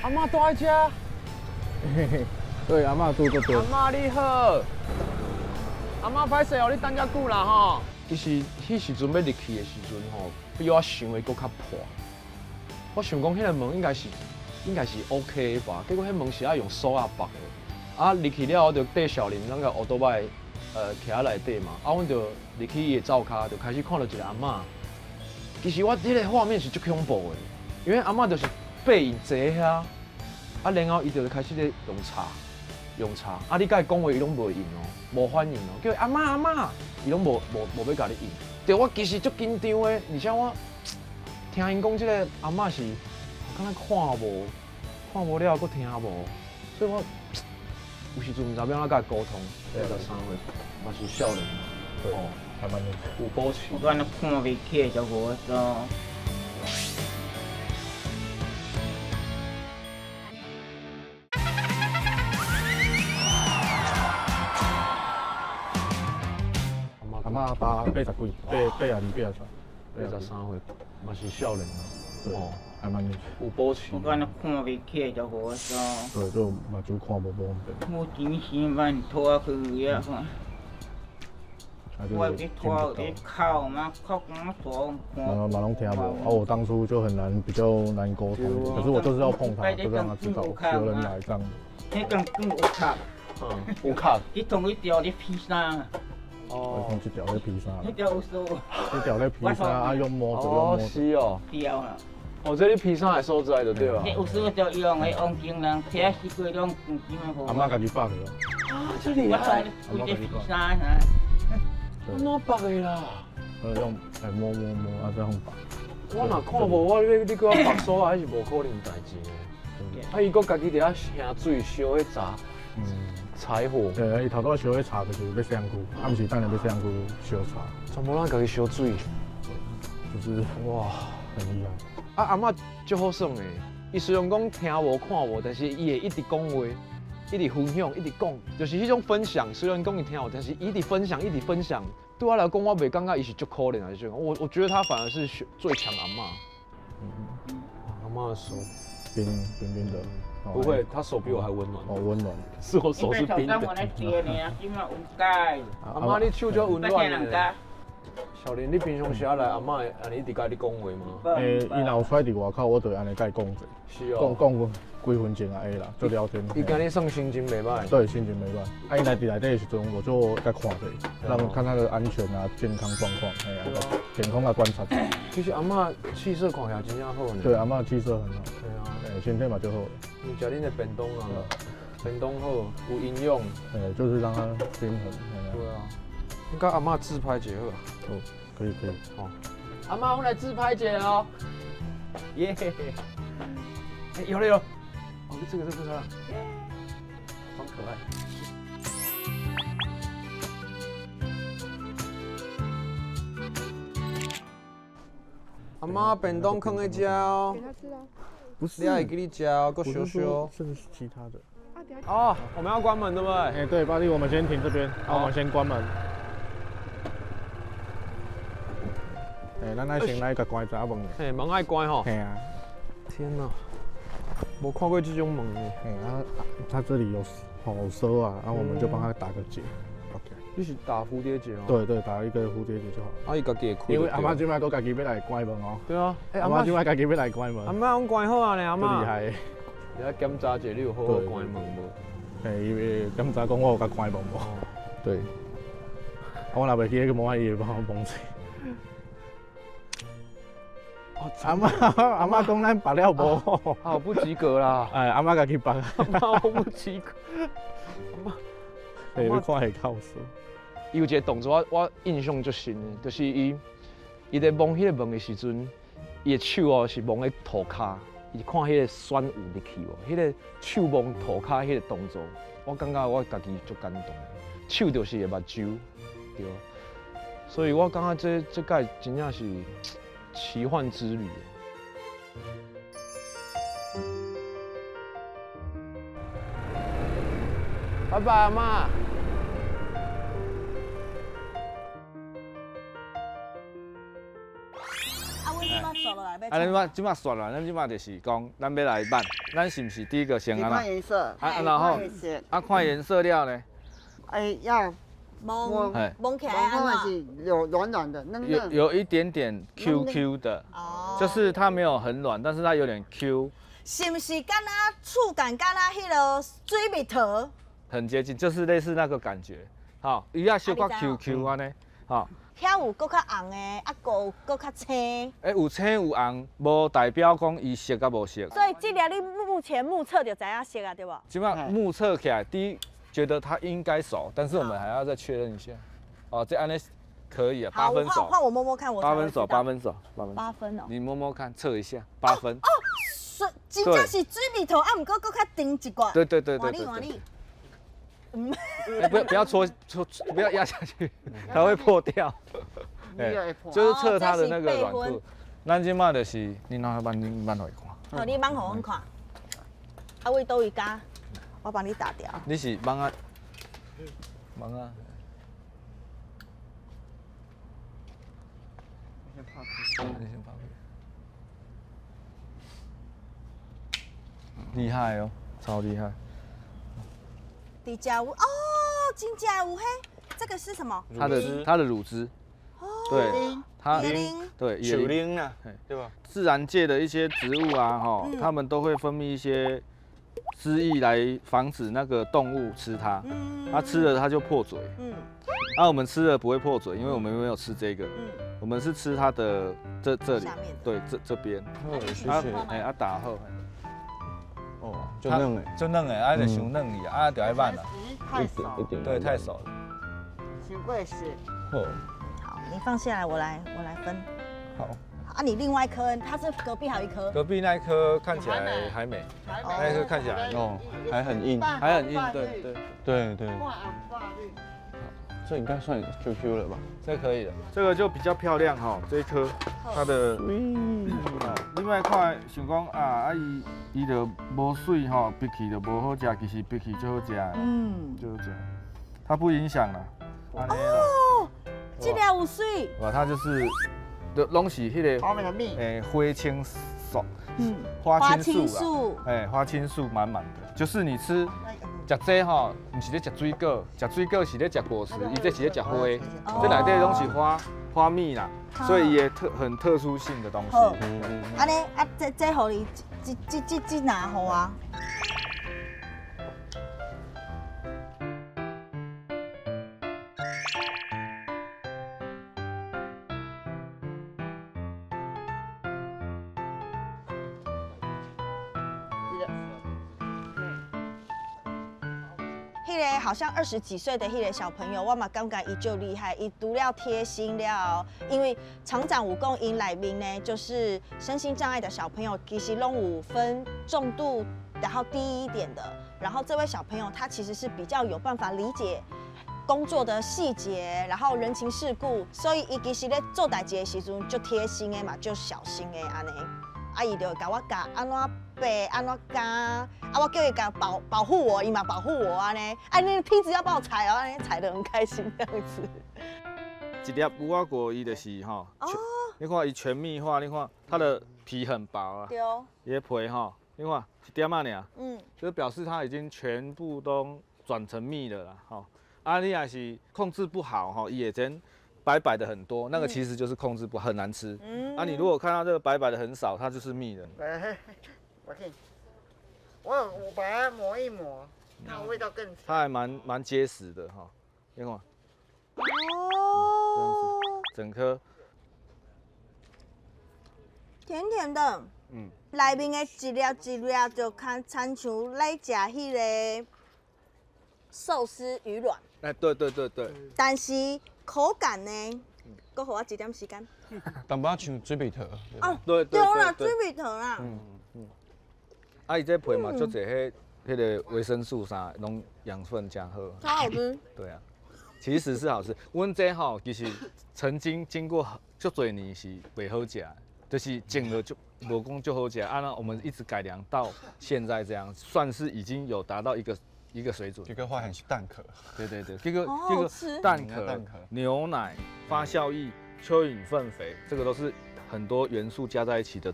阿嬷住在遮。嘿嘿，对，阿嬷住这边。阿嬷你好，阿嬷歹势哦，你等遮久啦吼。其实彼时阵欲入去的时阵吼，比我想的阁较破。我想讲彼个门应该是 OK 的吧，结果彼门是爱用锁仔绑的。啊，入去了后就缀小林咱个乌多摆徛喺内底嘛，啊，阮就入去伊的灶跤，就开始看到一个阿嬷。其实我彼个画面是足恐怖的，因为阿嬷就是背影坐遐，啊，然后伊就开始咧用茶，用茶，啊，你共伊讲话伊拢无应哦，无反应哦，叫伊阿嬷阿嬷，伊拢无欲共你应。对，我其实足紧张的，而且我听𪜶讲这个阿嬷是，敢若看无，看无了，阁听无，所以我有时阵毋知欲按怎佮伊沟通。83岁，嘛是少年，对，还蛮年轻。有保持。我按呢看袂起就无做。阿嬷八十几，八十二、83。 83岁，嘛是少年啊。对，还蛮年轻。有保持。我按呢看袂起就无做。对，就目睭看无方便。我钱生万拖去啊！我去拖去哭嘛，哭讲傻。嘛嘛拢听无，啊！我当初就很难，比较难沟通，可是我就是要碰他，就让他知道有人来这样。彼间更有卡。嗯，有卡。你同一条咧披衫。哦，讲这条咧披衫。这条有锁。这条咧披衫，啊，用摸着用摸。哦，是哦。掉啦。哦，这你披衫的所在就对啊。有锁就用的，王金人提四过拢黄金的无。阿嬷家己绑的。啊，这厉害。阿嬷家己披衫哈。按怎绑的啦？用来摸摸摸，啊这样绑。我若看无，我你叫我绑锁啊，彼是无可能代志的。啊，伊阁家己伫遐下水烧彼柴，柴火。对，伊头拄烧彼柴就是欲洗身躯，啊，毋是等下欲洗身躯烧柴。全部咱家己烧水，就是哇，很厉害。啊，阿嬷足好耍的，伊虽然讲听无看无，但是伊会一直讲话，一直分享，一直讲，就是彼种分享。虽然讲伊听无，但是伊一直分享，一直分享。对我来讲，我袂感觉伊是足可怜还是怎，我觉得他反而是最强阿嬷。阿嬷的手冰冰冰的，不会，他手比我还温暖。哦，温暖。是我手是冰的。阿嬷，你手足温暖的。小林，你平常时来，阿嬷会按呢一直佮你讲话吗？欸，伊若有出来伫外口，我就会按呢佮伊讲者。是哦。讲讲几分钟也会啦，就聊天。伊今日算心情袂䆀。对，心情袂䆀。啊，伊来伫内底的时阵，我就共看者，让看他的安全啊、健康状况，哎呀，健康啊观察。其实阿嬷气色看起来真正好呢。对，阿嬷气色很好。对啊。欸，身体嘛足好。你食恁的便当啊，便当好，有营养。欸，就是让他均衡。对啊。你佮阿嬷自拍一下好。哦，可以可以。好。阿嬷，我来自拍一下哦。耶！欸，有了有了。哦，这个这个，装可爱。阿嬷，便当囥在遮哦。给他吃啊。不是。你还会记你食哦，阁烧烧。这是其他的。哦，我们要关门对不对？哎，对，巴力，我们先停这边，那我们先关门。哎，咱爱先来共关一下门。嘿，门爱关吼。嘿啊。天哪，无看过这种门的。嘿啊，他这里有好收啊，然后我们就帮他打个结。OK。你是打蝴蝶结哦？对对，打一个蝴蝶结就好。啊，伊家己会开。因为阿嬷这摆阁家己欲来关门哦。对啊。阿嬷这摆家己欲来关门。阿嬷拢关好啊呢，阿嬷。厉害。你爱检查一下，你有好好关门无？嘿，伊会检查讲我有共关门无？对。啊，我若袂记得，无伊会帮我帮者。阿嬷，阿嬷讲咱绑了无好，啊，不及格啦！哎，阿嬷家己绑。阿嬷我不及格。阿嬷，欸，你看会够熟。伊有一个动作，我印象足深的，就是伊伫摸彼个门的时阵，伊的手哦是摸咧涂跤，伊看彼个选有入去无？彼个手摸涂跤彼个动作，我感觉我家己足感动。手就是伊的目睭，对。所以我感觉这届真正是奇幻之旅。拜拜，阿嬷。啊，咱这马煞啦，咱这马就是讲，咱欲来挽，咱是毋是第一个先按怎？看颜色。啊，然后啊，看颜色了呢？哎，要摸摸起来按怎？是有软软的，嫩嫩。有一点点 Q Q 的，就是它没有很软，但是它有点 Q。是毋是敢若触感敢若彼个水蜜桃？很接近，就是类似那个感觉。好，伊也小可 Q Q 按呢，好。遐有阁较红的，啊，阁有阁较青。欸，有青有红，无代表讲伊熟佮无熟。所以这粒你目前目测就知影熟啊，对无？这摆目测起来，第一觉得它应该熟，但是我们还要再确认一下。哦，这按呢可以啊，8分熟。换我摸摸看，我8分熟，8分熟，8分。8分哦。你摸摸看，测一下，8分。哦，水真正是水蜜桃，啊，毋过阁较甜一寡。对对对对对。换你换你。不要戳戳，不要压下去，它会破掉。就是测它的那个软度。咱这马就是，你拿慢慢慢来看。好，你慢予阮看。啊，位佗位加，我帮你打掉。你是蠓仔，蠓仔。你先拍你先拍厉害哦，超厉害。底下有哦，真正有嘿，这个是什么？它的乳汁。对，它对树奶啊，对吧？自然界的一些植物啊，哈，它们都会分泌一些汁液来防止那个动物吃它。它吃了它就破嘴。那我们吃了不会破嘴，因为我们没有吃这个。我们是吃它的这里，对，这边。谢谢。哎，啊打好。哦，就嫩的，就嫩的，啊就伤嫩去啊，就爱慢啦。太熟。对，太熟了。伤过熟。好。好，你放下来，我来分。好。啊，你另外一颗，它是隔壁还有一颗。隔壁那一颗看起来还美，那一颗看起来哦还很硬，还很硬，对对对对。这应该算 QQ 了吧？这可以的，这个就比较漂亮哈，这一颗它的。另外一块想讲啊，啊伊就无水吼，脾气就无好食，其实脾气最好食，嗯，最好食，它不影响啦。哦，这粒有水。哇，它就是，就拢是那个诶花青素，嗯，花青素啦，哎，花青素满满的，就是你吃。食这吼，毋是咧食水果，食水果是咧食果实，伊这是咧食花，这内底拢是花蜜啦，所以伊很特殊性的东西。按呢啊，这予你，这哪予啊？好像20几岁的那个小朋友，我嘛感觉伊就厉害，伊除了贴心了，因为厂长有讲𪜶内面呢，就是身心障碍的小朋友，其实拢有分重度，然后低一点的，然后这位小朋友他其实是比较有办法理解工作的细节，然后人情世故，所以伊其实咧做代志的时阵就贴心的嘛，就小心的按呢。啊，伊就会共我教按怎白，按怎加，啊，我叫伊共保护我，伊嘛保护我按呢。啊，那个梯子要帮我踩哦，按呢踩得很开心这样子。一粒牛仔果，伊就是吼，你看伊全蜜化，你看它的皮很薄啊，对哦，伊的皮吼，你看一点仔尔，嗯，就表示它已经全部都转成蜜了啦，吼。啊，你若是控制不好吼，伊会真。白白的很多，那个其实就是控制不很难吃。嗯，啊，你如果看到这个白白的很少，它就是蜜的。我把它磨一磨，它味道更。它还蛮结实的哈，你看。哦。这样子，整颗。甜甜的。嗯。内面的一粒一粒就看亲像咧食彼个寿司鱼卵。哎，对对对对。但是。口感呢？阁予我一点时间。淡薄仔像水蜜桃。哦，对对啦，水蜜桃啦。嗯嗯。啊，伊这皮嘛，足济彼个维生素啥，拢养分真好。超好吃。对啊，其实是好吃。阮这吼，其实曾经经过足济年是袂好食，就是种了就无讲足好食。啊，那我们一直改良到现在这样，算是已经有达到一个水准，这个话很是蛋壳，对对对，这个蛋壳、牛奶、发酵液、蚯蚓粪肥，这个都是很多元素加在一起的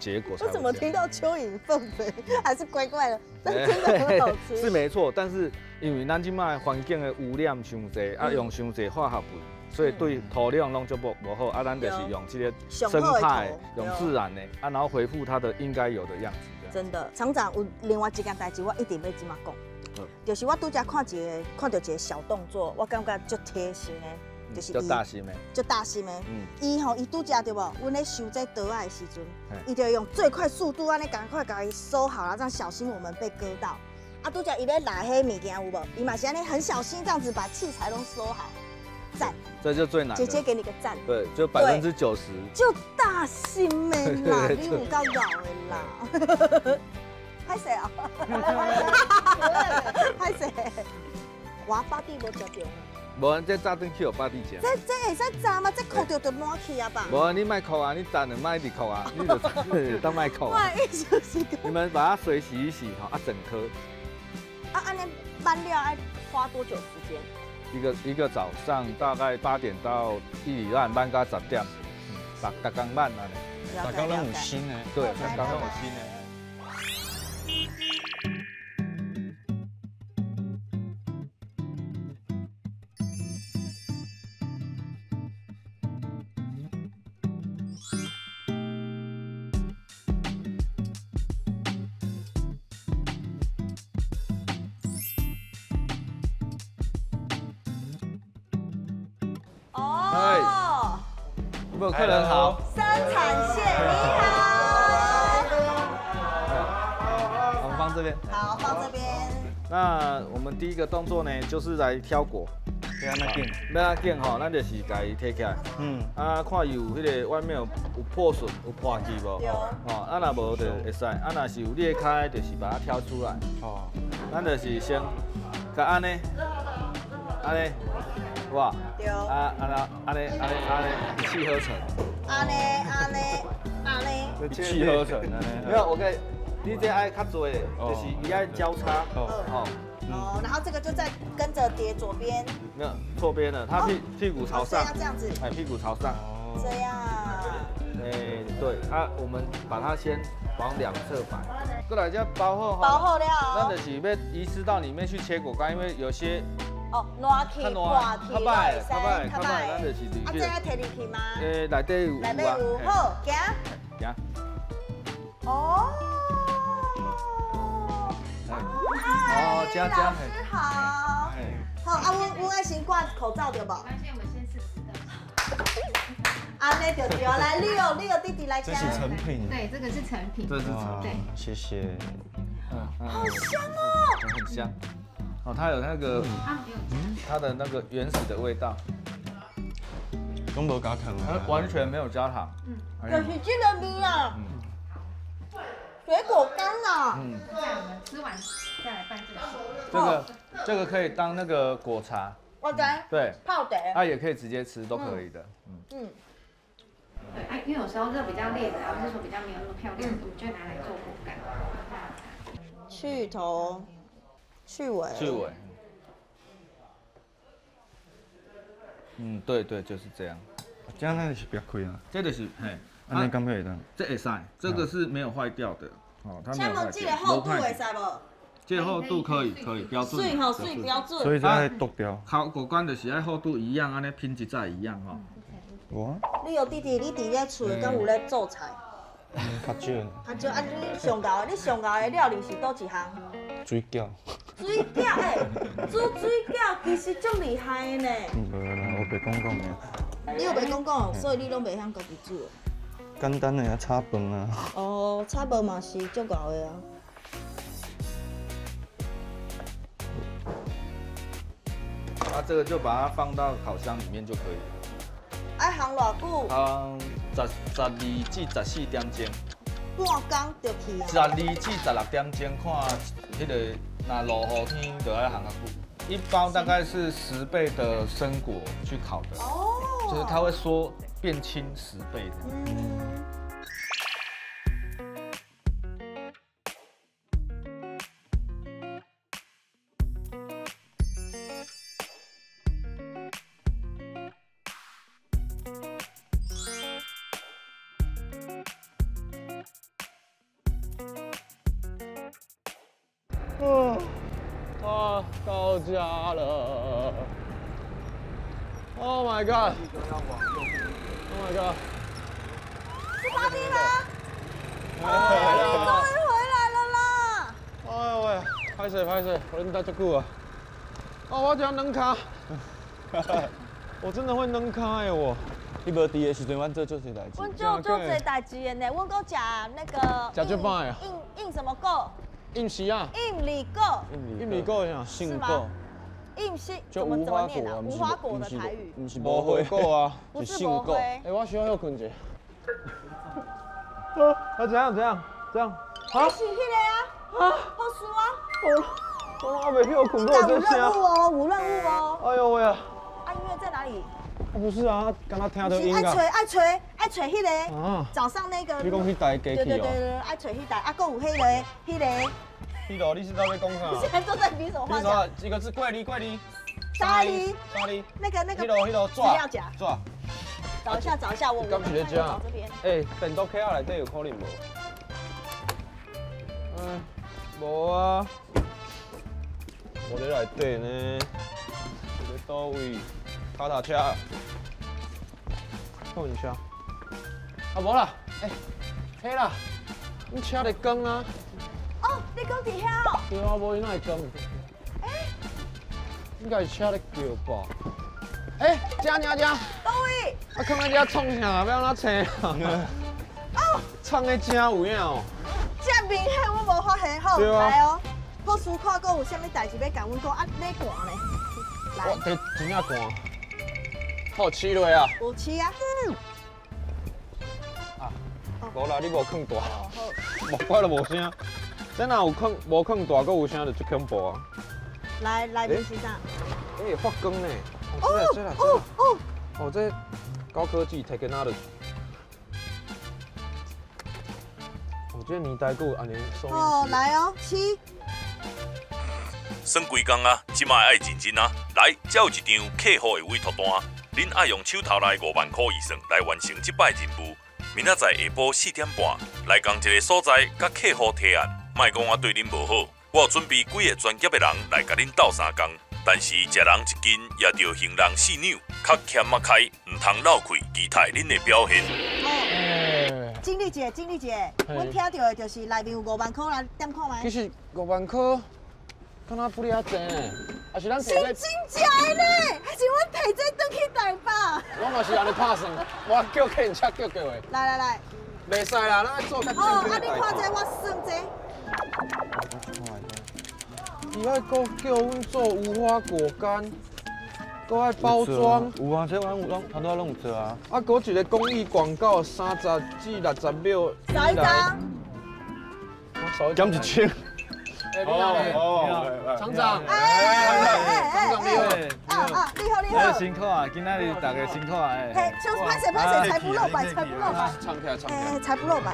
结果。我怎么听到蚯蚓粪肥还是怪怪的？但真的很好吃。是没错，但是因为咱这摆环境的污染伤济，啊用伤济化学肥，所以对土壤拢就无好。啊，咱就是用这个生态、用自然的，啊，然后恢复它的应该有的样子。真的，厂长有另外一件代志，我一定欲这马讲。就是我拄才看到一个小动作，我感觉足贴心的，就是足大心的，足大心的。伊吼，伊拄才对无？阮咧收这桌仔的时阵，伊就用最快速度按呢赶快共伊收好了，这样小心我们被割到。啊，拄才伊咧拿彼物件有无？伊嘛是按呢很小心这样子把器材拢收好，赞。这就最难。姐姐给你个赞。对，就90%。就大心的啦，你有够老的啦。歹势啊！歹势。我巴蒂无食著。无，这炸转去予巴蒂食。这会使炸吗？这扣著就满去啊吧？无，你莫扣啊，你炸就莫一直扣啊，你就当莫扣啊。我的意思是讲，你们把它水洗一洗吼，啊，整颗。啊，按呢挽了爱花多久时间？一个早上大概8点到1礼拜挽到10点，逐工挽按呢。逐工拢有新的。对，逐工拢有新的。哦，客人好，生产线你好，我们放这边，好，放这边。那我们第一个动作呢，就是来挑果。要按怎拣？要按怎拣吼？咱就是共伊提起来，啊，看伊有彼个外面有破损、有破去无？吼，啊，若无就会使，啊，若是有裂开，就是把它挑出来。哦，咱就是先共按呢，按呢。哇，对，啊啊按呢按呢按呢一气呵成。按呢按呢按呢，一气呵成。没有，我给，你这爱较多，就是伊爱交叉。哦。哦，然后这个就再跟着叠左边。没有，错边了，他屁股朝上。这样子。哎，屁股朝上。这样。哎，对，啊，我们把它先往两侧摆。过来，这包好。包好了。咱就是要移师到里面去切果干，因为有些。哦，烂去、破去，较歹，较歹，较歹，咱就是啊，这要提入去吗？内底有。内底有，好，行。行。哦。哦，加加。老师好。好，啊，阮爱先挂口罩对无？没关系，我们先试吃的。按呢就对啊，来，你有弟弟来加。这是成品。对，这个是成品。这是成品。对，谢谢。好香哦。很香。哦，它有那个，它的那个原始的味道，都没加糖啊，完全没有加糖，就是这个味啊，水果干啊，对，我们吃完再来拌这个。这个可以当那个果茶，我知，对，泡茶，它也可以直接吃，都可以的，嗯。对，啊，因为有时候这比较烈的，或是说比较没有那么漂亮，我们就拿来做果干。去头。去尾，去尾。嗯，对对，就是这样。这样那就是别开啊。这就是嘿，按呢敢会当？这会使，这个是没有坏掉的。哦，它没有坏掉。这个厚度会使无？这个厚度可以，可以标准。水吼水标准。所以这爱剁掉。烤果干就是爱厚度一样，按呢品质才一样吼。我。你有弟弟，你伫咧厝敢有咧做菜？较少。较少啊！你上𠢕的，你上𠢕的料理是佗一项？水饺。水饺欸，煮水饺其实足厉害的呢。无啦，我袂讲讲的。你又袂讲讲，所以你拢袂晓家己煮。简单的啊，炒饭啊。哦，炒饭嘛是足𠢕的啊。啊，这个就把它放到烤箱里面就可以了。爱烘偌久？烘12至14点钟。半工就去啊。12至16点钟，看彼个。那落雨天就爱烘较久，一包大概是10倍的生果去烤的，哦，就是它会缩变轻10倍这样。啊，到家了！Oh my god！Oh my god！是巴蒂吗？哦，你终于回来了啦！哎呦喂，歹势歹势，我忍足久啊！哦，我讲软跤，我真的会软跤哎我。你无伫的时阵，阮做足济代志。阮做足济代志的呢，阮阁食那个。食足饱的。印什么果？应时啊。印里果。印里果啥？杏果。应是怎么念啊？无花果的台语。不是无花果啊，不是无花。哎，我需要休困一下。啊，怎样怎样怎样？啊，是彼个啊。啊，好输啊。我还袂去困过有任务哦，有任务哦。哎呦喂啊！啊，音乐在哪里？啊，不是啊，敢若听到音乐。爱揣爱揣爱揣彼个，早上那个。你讲彼台机器哦？对对对对，爱揣彼台，啊，阁有彼个，彼个。彼个，你是在讲啥？现在都在比手画脚。一个字，怪你怪你。沙哩沙哩。那个那个。彼个资料夹。纸。找一下找一下，我。敢是咧遮？欸，病毒壳仔内底有可能无？嗯，无啊。无伫内底呢。伫咧佗位？脚踏车。看车。啊，无啦，欸，彼啦，阮车咧光啊。哦，你讲伫遐哦。对啊，无伊哪会光？欸，应该是车咧叫吧？欸，遮尔遮。佗位？啊，囥在遮创啥？欲按怎揣啊？哦，创得真有影哦。这明显我无发现，好，来哦。博士看阁有啥物代志欲共阮讲？啊，咧寒呢？来。我真正寒。好，试落啊。有试啊。啊，无啦，你无囥大，无怪都无声。这若有囥无囥大，阁有声就足恐怖啊。来来，面是啥？欸，发光呢。哦哦哦。哦，这高科技 technology。哦，这年代阁有按呢收音。哦，来哦，试。耍规工啊，这摆爱认真啊！来，这有一张客户的委托单，恁爱用手头内5万块预算来完成这摆任务。明仔载下晡4点半来仝一个所在，佮客户提案。莫讲我对恁无好，我有准备几个专业的人来共恁斗相共。但是食人一斤也著还人四两，较俭仔开，毋通漏气，期待恁的表现。经理姐，经理姐，阮听到的就是内面有5万块来点看觅。其实5万块。敢若不哩遐济呢？还是咱是真正的呢？还是阮提这转去台北？我嘛是按呢拍算，我叫客人车叫叫的。来来来，袂使啦，咱爱做较正经的。哦，啊你看这，我算这。伊爱阁叫阮做无花果干，阁爱包装。有啊，这阮拢差不多拢有做啊。啊，阁一个公益广告，30至60秒。少一张。减1000。哦，厂长，厂长你好，啊你好你好，辛苦啊，今仔日大家辛苦啊，嘿，就是歹势歹势，财不露白，财不露白，唱起来唱起来，财不露白。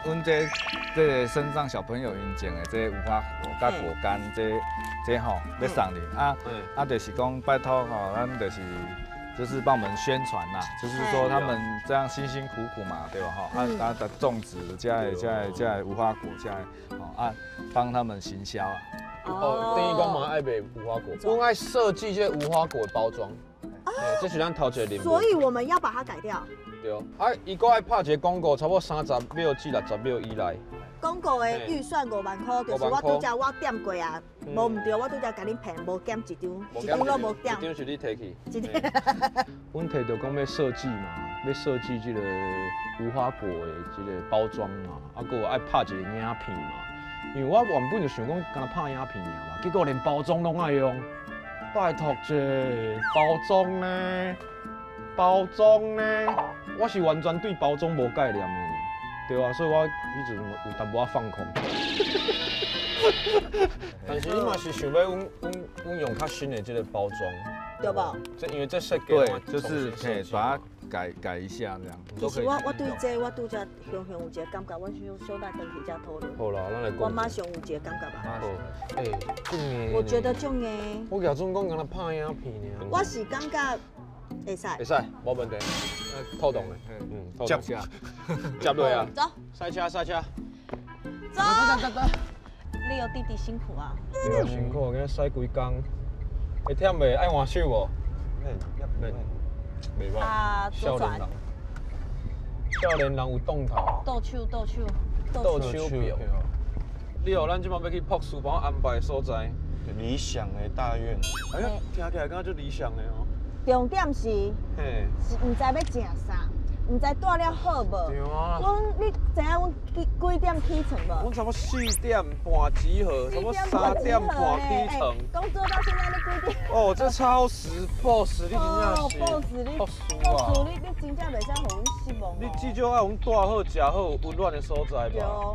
阮这个身障小朋友𪜶种的这无花果佮果干，这吼欲送你啊啊，就是讲拜托吼，咱就是帮我们宣传啦，就是说他们这样辛辛苦苦嘛，对吧？哈，啊啊，种植这这无花果这哦啊，帮他们行销啊。哦，等于讲嘛爱卖无花果，阮爱设计这无花果的包装，这是咱头一个任务。所以我们要把它改掉。对，啊，伊阁爱拍一个广告，差不多30秒至60秒以内。广告的预算5万块，就是我拄才我点过啊，无毋对，我拄才共恁骗，无减一张，一张拢无减。一张是你提去。阮提著讲欲设计嘛，欲设计这个无花果的这个包装嘛，啊，阁有爱拍一个影片嘛。因为我原本就想讲，干焦拍影片尔嘛，结果连包装拢爱用，拜托者，包装呢？包装呢？我是完全对包装无概念的。对啊，所以我彼阵有淡薄仔放空。但是你嘛是想欲阮用较新的这个包装，对无？这因为这设计，对，就是可以把它改一下这样。其实我对这我拄才雄雄有一个感觉，阮小等转去才讨论。好啦，咱来讲。我马上有一个感觉吧。好，欸，足硬。我觉得足硬。我举准讲敢若拍影片尔。我是感觉会使。会使，无问题。透动的，嗯，接车，接落啊。走。赛车，赛车。走。走走走。你有弟弟辛苦啊。你有辛苦，今日驶规工，会忝袂？爱换手无？免，免，袂歹。啊，左转。少年人有动头。倒手，倒手，倒手票。你好，咱这摆欲去朴树帮我安排的所在。理想的大院。哎呀，听起来敢若足理想的哦。重点是，是毋知欲食啥。毋知住了好无？对啊。阮你知影阮几几点起床无？阮差不多4点半集合，差不多3点半起床。工作到现在你几点？哦，这超时，boss，你真正是。 boss，你 boss 你真正袂使予阮失望。你至少爱予阮住好、食好、温暖的所在吧？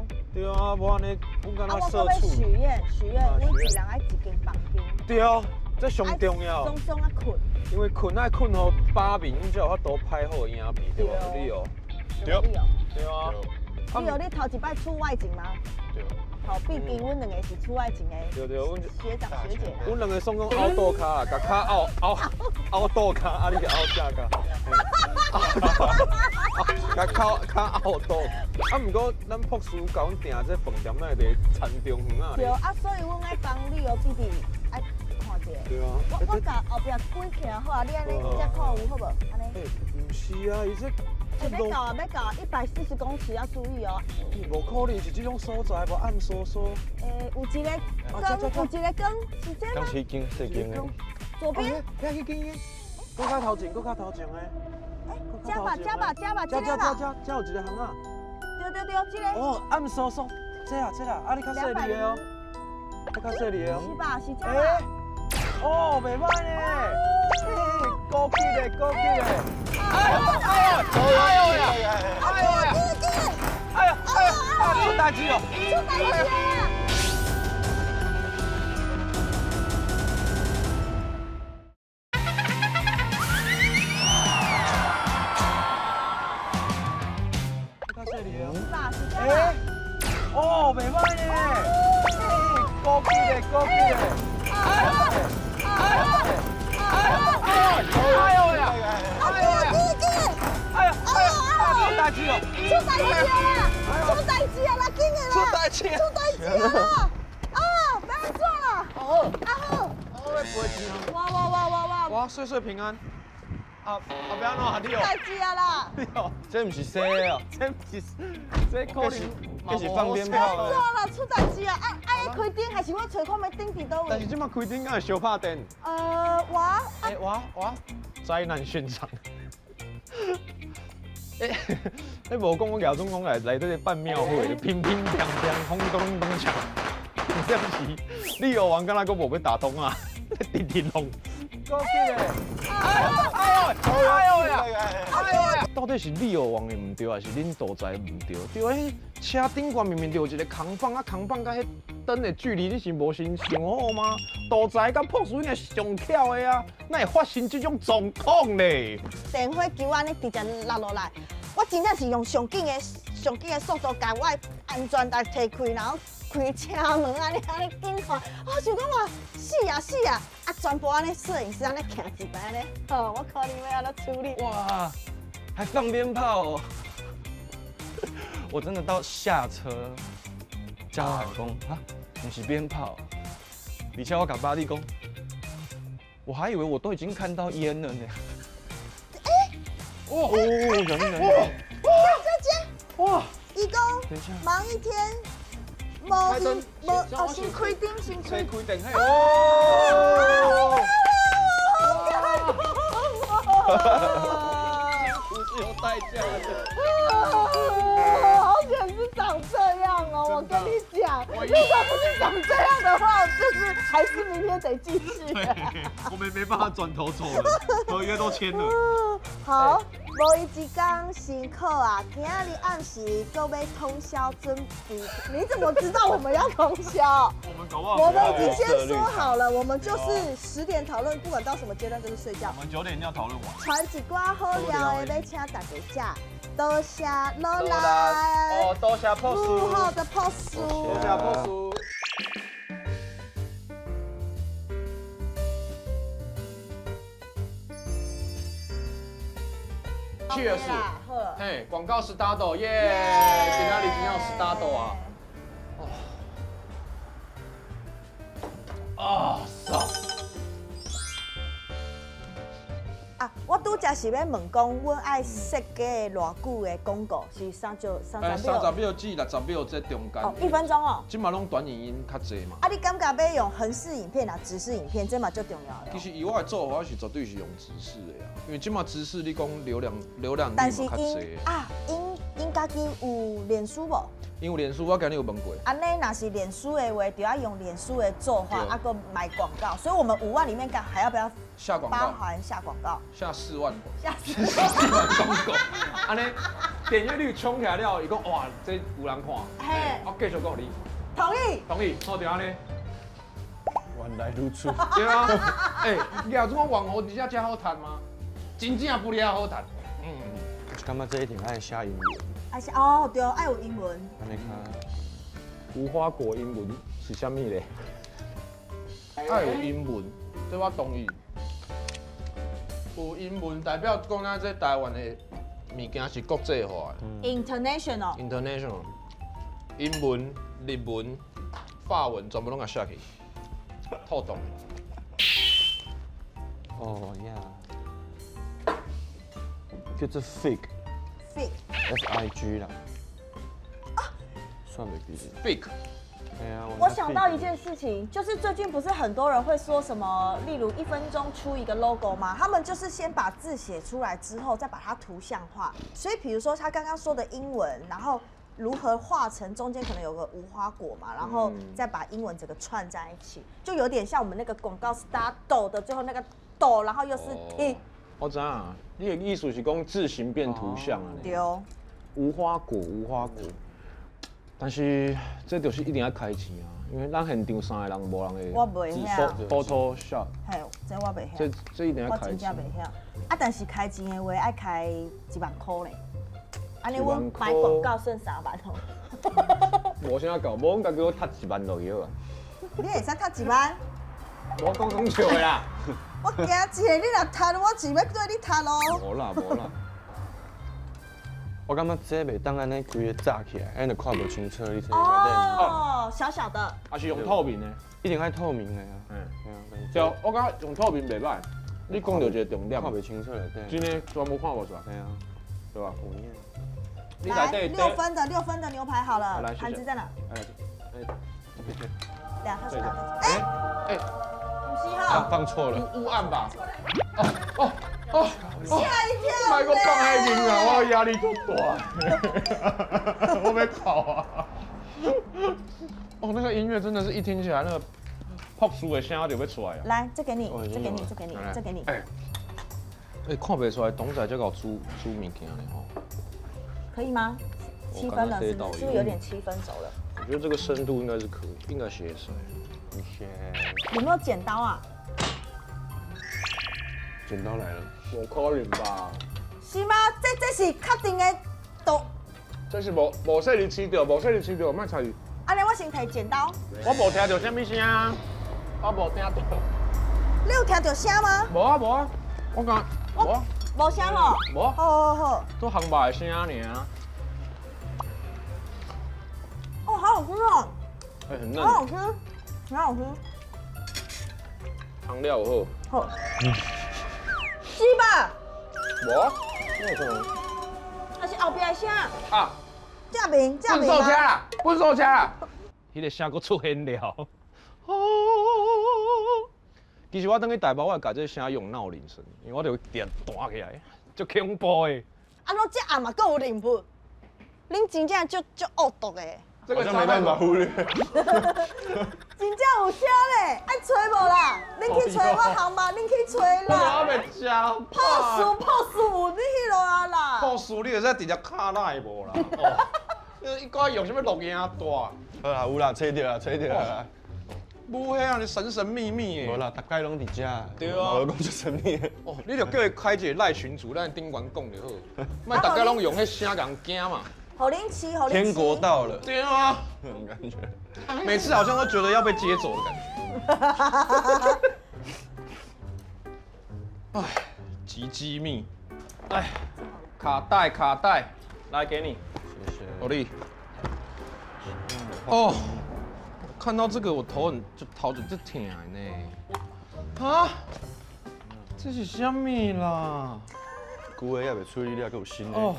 对。对啊，无按呢，阮敢若社畜。许愿，许愿，阮一人爱一间房间。对啊，这上重要。松松啊睏。因为睏爱睏予饱眠，阮才有法度拍好影片，对无？你哦。对。对啊。你有你头一摆出外景吗？对。好，毕竟阮两个是出外景的。对对，阮学长学姐。阮两个算讲凹倒跤，共跤凹凹凹倒跤，啊你是凹正跤。共跤跤凹倒。啊，毋过咱博士共阮订这饭店，咱会伫田中园仔。对啊，所以阮爱帮你哦，弟弟爱看者。对啊。我共后壁关起来好啊，你按呢才看有好无？按呢。欸，毋是啊，伊这。欲到啊，欲到啊，140公尺要注意哦。无可能是这种所在，无暗飕飕。欸，有一个光，有一个光，是这吗？是间，是间的。左边。遐去间，阁较头前，阁较头前的。欸，加吧，加吧，加吧，加加加加，这有一个巷仔。对对对，这个。哦，暗飕飕，这啊这啦，啊你较细腻的哦，你较细腻的哦。是吧？是这吧？哦，袂歹呢。高级的，高级的。哎呦哎呦哎呦呀！哎呦呀！哎呦哎呦！出代志哦！出代志啊！哎，哦，袂歹呢。高级的，高级的。哎呦哎呦哎呦呀！哎呀！哎呀！出代志哦！出代志啊！出代志啊！来紧的啦！出代志！出代志啊！啊！不要做了！哦，阿好，我要赔钱啊！哇哇哇哇哇！哇，岁岁平安。啊啊！欲按怎啊？你哦！代志啊啦！你哦，这毋是洗的哦，这毋是，这可能这是放鞭炮的。做了，出代志啊！啊啊！开灯还是我揣看觅灯伫佗位？但是这马开灯敢会烧拍电？我哎我我灾难现场。欸，你无讲我举总讲来来这个办庙会，乒乒乓乓，轰咚咚锵。这是你有王敢若阁无欲打通啊？直直弄。高级的。哎呦哎呦哎呦呀！哎呦呀！到底是你有王的毋对，还是恁导在毋对？对，彼车顶悬明明就有一个扛棒，啊扛棒佮彼灯的距离，你是无先想好吗？导在佮博士应该上巧的啊，哪会发生这种状况咧？电火球按呢直接落落来，我真正是用上紧的、上紧的速度，共我的安全带提开，然后开车门按呢按呢紧看，我想讲哇，死啊死啊！啊，全部按呢摄影师按呢徛一排按呢，吼，我可能欲按怎处理？哇，还放鞭炮哦！我真的到下车，叫我喊讲啊，毋是鞭炮，而且我共巴蒂讲，我还以为我都已经看到烟了呢。哎，哇哦，人人，哇，姐姐，哇，伊讲忙一天，无无哦，先开灯，先开开灯，哦，辛苦是有代价的。好险是长这样哦，我跟你讲，如果不是长这样的话，就是还是明天得继续。我们没办法转头走了，合约都签了。好，无伊一工辛苦啊，今仔日暗时阁欲通宵准备。你怎么知道我们要通宵？我们搞不好。我们已经先说好了，我们就是10点讨论，不管到什么阶段就是睡觉。我们9点要讨论完。传一寡好料的，欲请大家食。多谢罗兰，哦，多谢博士，幕后的博士，多谢博士。Cheers！嘿，广告 start 耶！今仔日真正有 start 啊！哦，啊，爽！啊，我拄才是欲問講，阮愛設計偌久的廣告是三十三秒，十秒至60秒這中間。哦，1分鐘哦。這馬攏短影音較濟嘛。啊，你感覺欲用橫式影片啊，直式影片，這嘛足重要的。其實以我的做法，我是絕對是用直式的啊，因為這馬直式你講瀏覽但是率嘛較濟。𪜶啊，𪜶家己有臉書無？因為臉書我今日有問過。按呢，若是臉書的話，就要用臉書的做法，對啊，閣買廣告。所以，我們5萬裡面，還要不要下廣告？包含下廣告？下4萬，下4萬廣告。按呢點閱率衝起來了，伊講哇，這有人看。嘿，我繼續講你。同意。同意，好就按呢。原來如此。對啊，欸，你有這種網紅真正好趁嗎？真正不了好趁。嗯。我感覺這一定愛寫英文。愛寫哦，對，愛有英文。按呢較無花果英文是啥物咧？愛有英文，這我同意。有英文代表講咱這台灣的物件是國際化的。International。 International。英文、日文、法文全部攏共寫去，透動。哦呀，叫做 fig。 Fig。 F I G 啦。算袂記。 Fig。我想到一件事情，就是最近不是很多人會說什麼，例如1分鐘出一個 logo 嗎？他們就是先把字寫出來之後，再把它圖像化。所以，比如說他剛剛說的英文，然後如何畫成中間可能有個無花果嘛，然後再把英文整個串在一起，就有點像我們那個廣告 start 的最後那個豆，然後又是 T。我知影，你的意思是講字形變圖像啊？對。無花果，無花果。但是這就是一定要開錢啊，因為咱現場三個人無人會。我袂曉。 Photoshop。嘿，這我袂曉。這一定要開錢。我真正袂曉。啊，但是開錢的話愛開1萬塊咧。按呢，阮買廣告算3萬哦。無啥夠，無阮家己我趁1萬落去好啊。你會使趁1萬？我講講笑的啦。我驚一下，你若趁，我是欲對你趁哦。無啦無啦。我感覺這袂當按呢規个炸起來，按呢就看無清楚。你這哦，小小的。還是用透明的，一定愛透明的啊。嗯，對，我感覺用透明袂歹。你講到一個重點，看袂清楚的，真的全部看無出來。對啊，對吧？來6分的6分的牛排好了，盤子在哪？哎哎，兩，他是哪個？哎哎，不是哈，放錯了，誤按吧。哦哦哦！嚇一跳！莫閣講彼音啊，我壓力足大。我欲哭啊！哦，那個音樂真的是一聽起來，那個朴素的聲就欲出來啊。來，這給你，這給你，這給你，這給你。哎，哎，看袂出來，董仔這個煮煮物件呢吼。可以嗎？7分了，是不是？是不是有點7分熟了？我覺得這個深度應該是可以，應該是會使。有沒有剪刀啊？剪刀來了。無可能吧？是嗎？這是確定的刀。這是無無細膩切著，無細膩切著，莫插伊。按呢，我先提剪刀。我無聽著啥物聲，我無聽著。你有聽著聲嗎？無啊無啊，我講無啊。無聲吼。無。好好好。都烘肉的聲爾。哦，好好吃哦。欸，很嫩。好好吃，很好吃。湯料好。好。是吧？無啊，哪有可能？那是後壁的聲。啊。正面，正面。糞掃車啦，糞掃車啦。彼個聲閣出現了。其實我轉去台北，我會共這個聲用鬧鈴聲，因為我就會定彈起來，足恐怖的。啊，攏這暗嘛，閣有靈物，恁真正足足惡毒的。這個好像沒辦法忽略。真正有聲咧，愛揣無啦？恁去揣我烘肉，恁去揣啦。我袂食。破事破事有你彼落啊啦。破事你會使直接卡來無啦？哦，伊閣用啥物錄音帶？好啦，有啦，揣著啦，揣著啦。無彼按呢神神秘秘的。無啦，逐擺攏佇遮。對啊。無講足神秘的。哦，你就叫伊開一個 LINE 群組，咱頂懸講就好。莫逐擺攏用彼聲共驚嘛。予恁試，予恁試。天國到了。對啊。那種感覺。每次好像都覺得要被接走的感覺。哎，極機密。哎，卡帶卡帶，來給你。謝謝。予你。哦，看到這個我頭很就頭就就疼呢。啊？这是啥物啦？旧的还袂处理了，阁有新的。哦。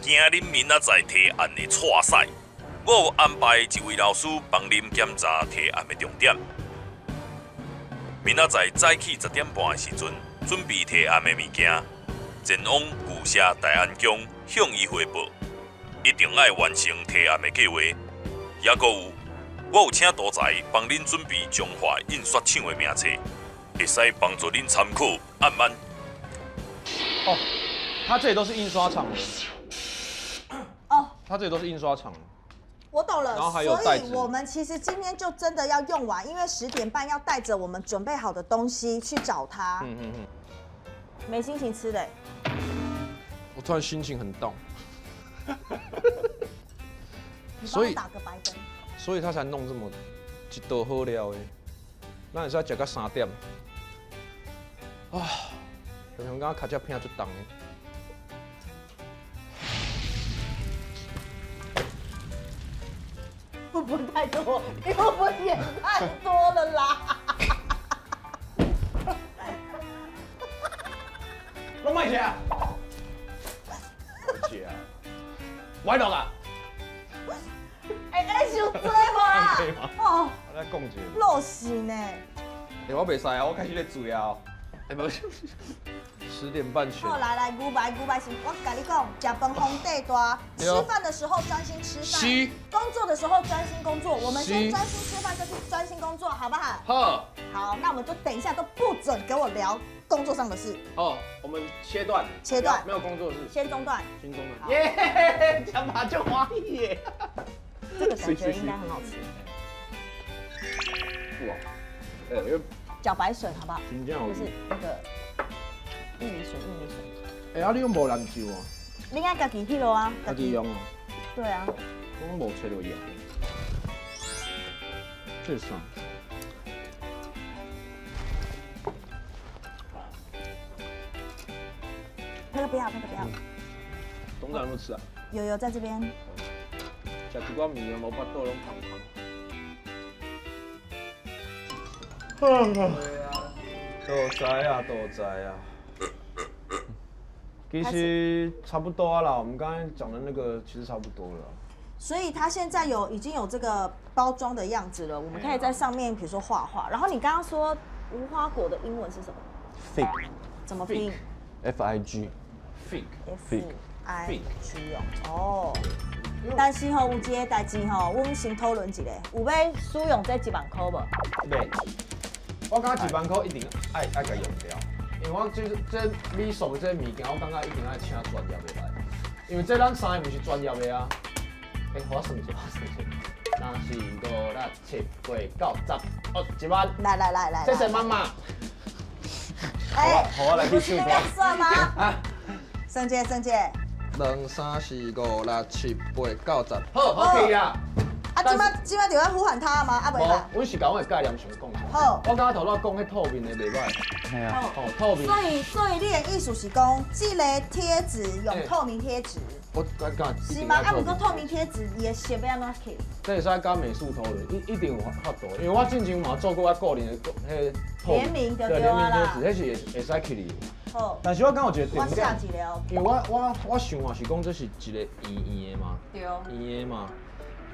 惊恁明仔载提案会挫赛，我有安排一位老师帮恁检查提案的重点。明仔载早起10点半的时阵，准备提案的物件，前往旧社大安宫向伊汇报，一定爱完成提案的计划。也阁有，我有请图才帮恁准备彰化印刷厂的名册，会使帮助恁参考按慢。哦，他这里都是印刷厂的。哦，他这里都是印刷厂。我懂了，然后还有所袋子以我们其实今天就真的要用完，因为10点半要带着我们准备好的东西去找他。没心情吃嘞。我突然心情很 down。你帮我打个白灯。所以他才弄这么一道好料的。咱会使食到3点。啊，常常感觉尻脊骿足重的。会不会太多？你会不会演太多了啦？拢莫食。食。我落啊。哎哎，伤济无啦？哦。我来讲一下。落死呢。哎，我袂使啊，我开始咧醉啊。哎，不是。10点半前。好，来来，牛排牛排是，我跟你讲，吃饭皇帝大，吃饭的时候专心吃饭，工作的时候专心工作。我们先专心吃饭，再去专心工作，好不好？好。好，那我们就等一下都不准给我聊工作上的事。哦，我们切断。切断。没有工作的事。先中断。先中断。耶，讲马就欢喜耶。这个感觉应该很好吃。哇，哎，因为茭白笋好不好？真正就是那个。玉米笋，玉米笋。哎，啊，你用无蓝酒啊？你爱家己去咯啊？家己用啊？对啊。我无切落盐。这是啥？那个不要，那个不要。董事长有没有吃啊？有有，在这边。吃一寡面啊，无巴肚拢胖胖。对啊，多知啊，多知啊。其实差不多啊啦，我们刚才讲的那个其实差不多了。所以它现在已经有这个包装的样子了，我们可以在上面比如说画画。然后你刚刚说无花果的英文是什么？Fig。怎么拼？F I G。 Fig。 F I G 哦。但是吼，有一个代志吼，阮先讨论一下，有欲使用这1万块无？袂。我感觉1万块一定爱共用掉。因为我这美术这物件，我感觉一定爱请专业的来，因为这咱三个毋是专业的啊。欸，我算一下，我算一下，3、4、5、6、7、8、9、10，哦，1万。来来来来，谢谢妈妈。哎，好啊，来去唱歌。算吗？啊，算者算者。 2、3、4、5、6、7、8、9、10，好，好可以啊。啊，这摆就要呼喊他吗？啊，袂啦。阮是共阮的概念想讲。好。我刚刚头拄讲彼透明的袂歹。系啊。哦，透明。所以你的意思是讲，这个贴纸用透明贴纸。我感觉。是吗？啊，毋过透明贴纸伊的色欲按怎去？这会使加美术讨论，一定有法度。因为我之前嘛做过我个人的彼透联名就对啊啦。联名贴纸，彼是会使去的。好。但是我感觉有一个重点。我写一个哦。因为我想嘛是讲这是一个圆圆的嘛。对。圆的嘛。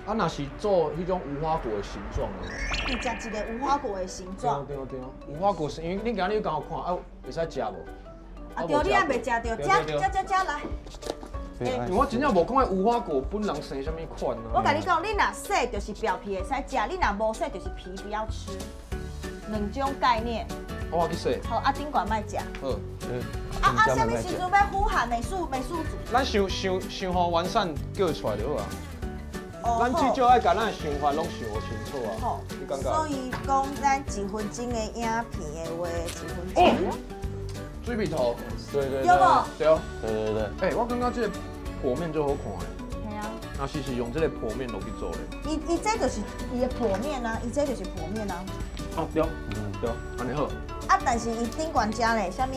啊，若是做彼种无花果的形状呢？你食一个无花果的形状。对对对，无花果是因为你今日刚好看啊，会使食无？啊对，你也袂食著，食食食食来。因为我真正无讲彼无花果本人生啥物款啊。我共你讲，你若洗就是表皮会使食，你若无洗就是皮不要吃，两种概念。我去洗。好，啊顶悬莫食。好。啊，啥物时阵欲呼喊美术组？咱想想想予完善叫出来就好啊。咱至少爱共咱的想法拢想清楚啊。好，你感觉？所以讲，咱1分钟的影片的话，1分钟。水笔头。对对对。对无？对。对对对。欸，我感觉这个剖面足好看的。系啊。那是用这个剖面落去做的。伊这就是伊的剖面啊，伊这就是剖面啊。哦，对，嗯对，按呢好。啊，但是伊顶悬加咧，啥物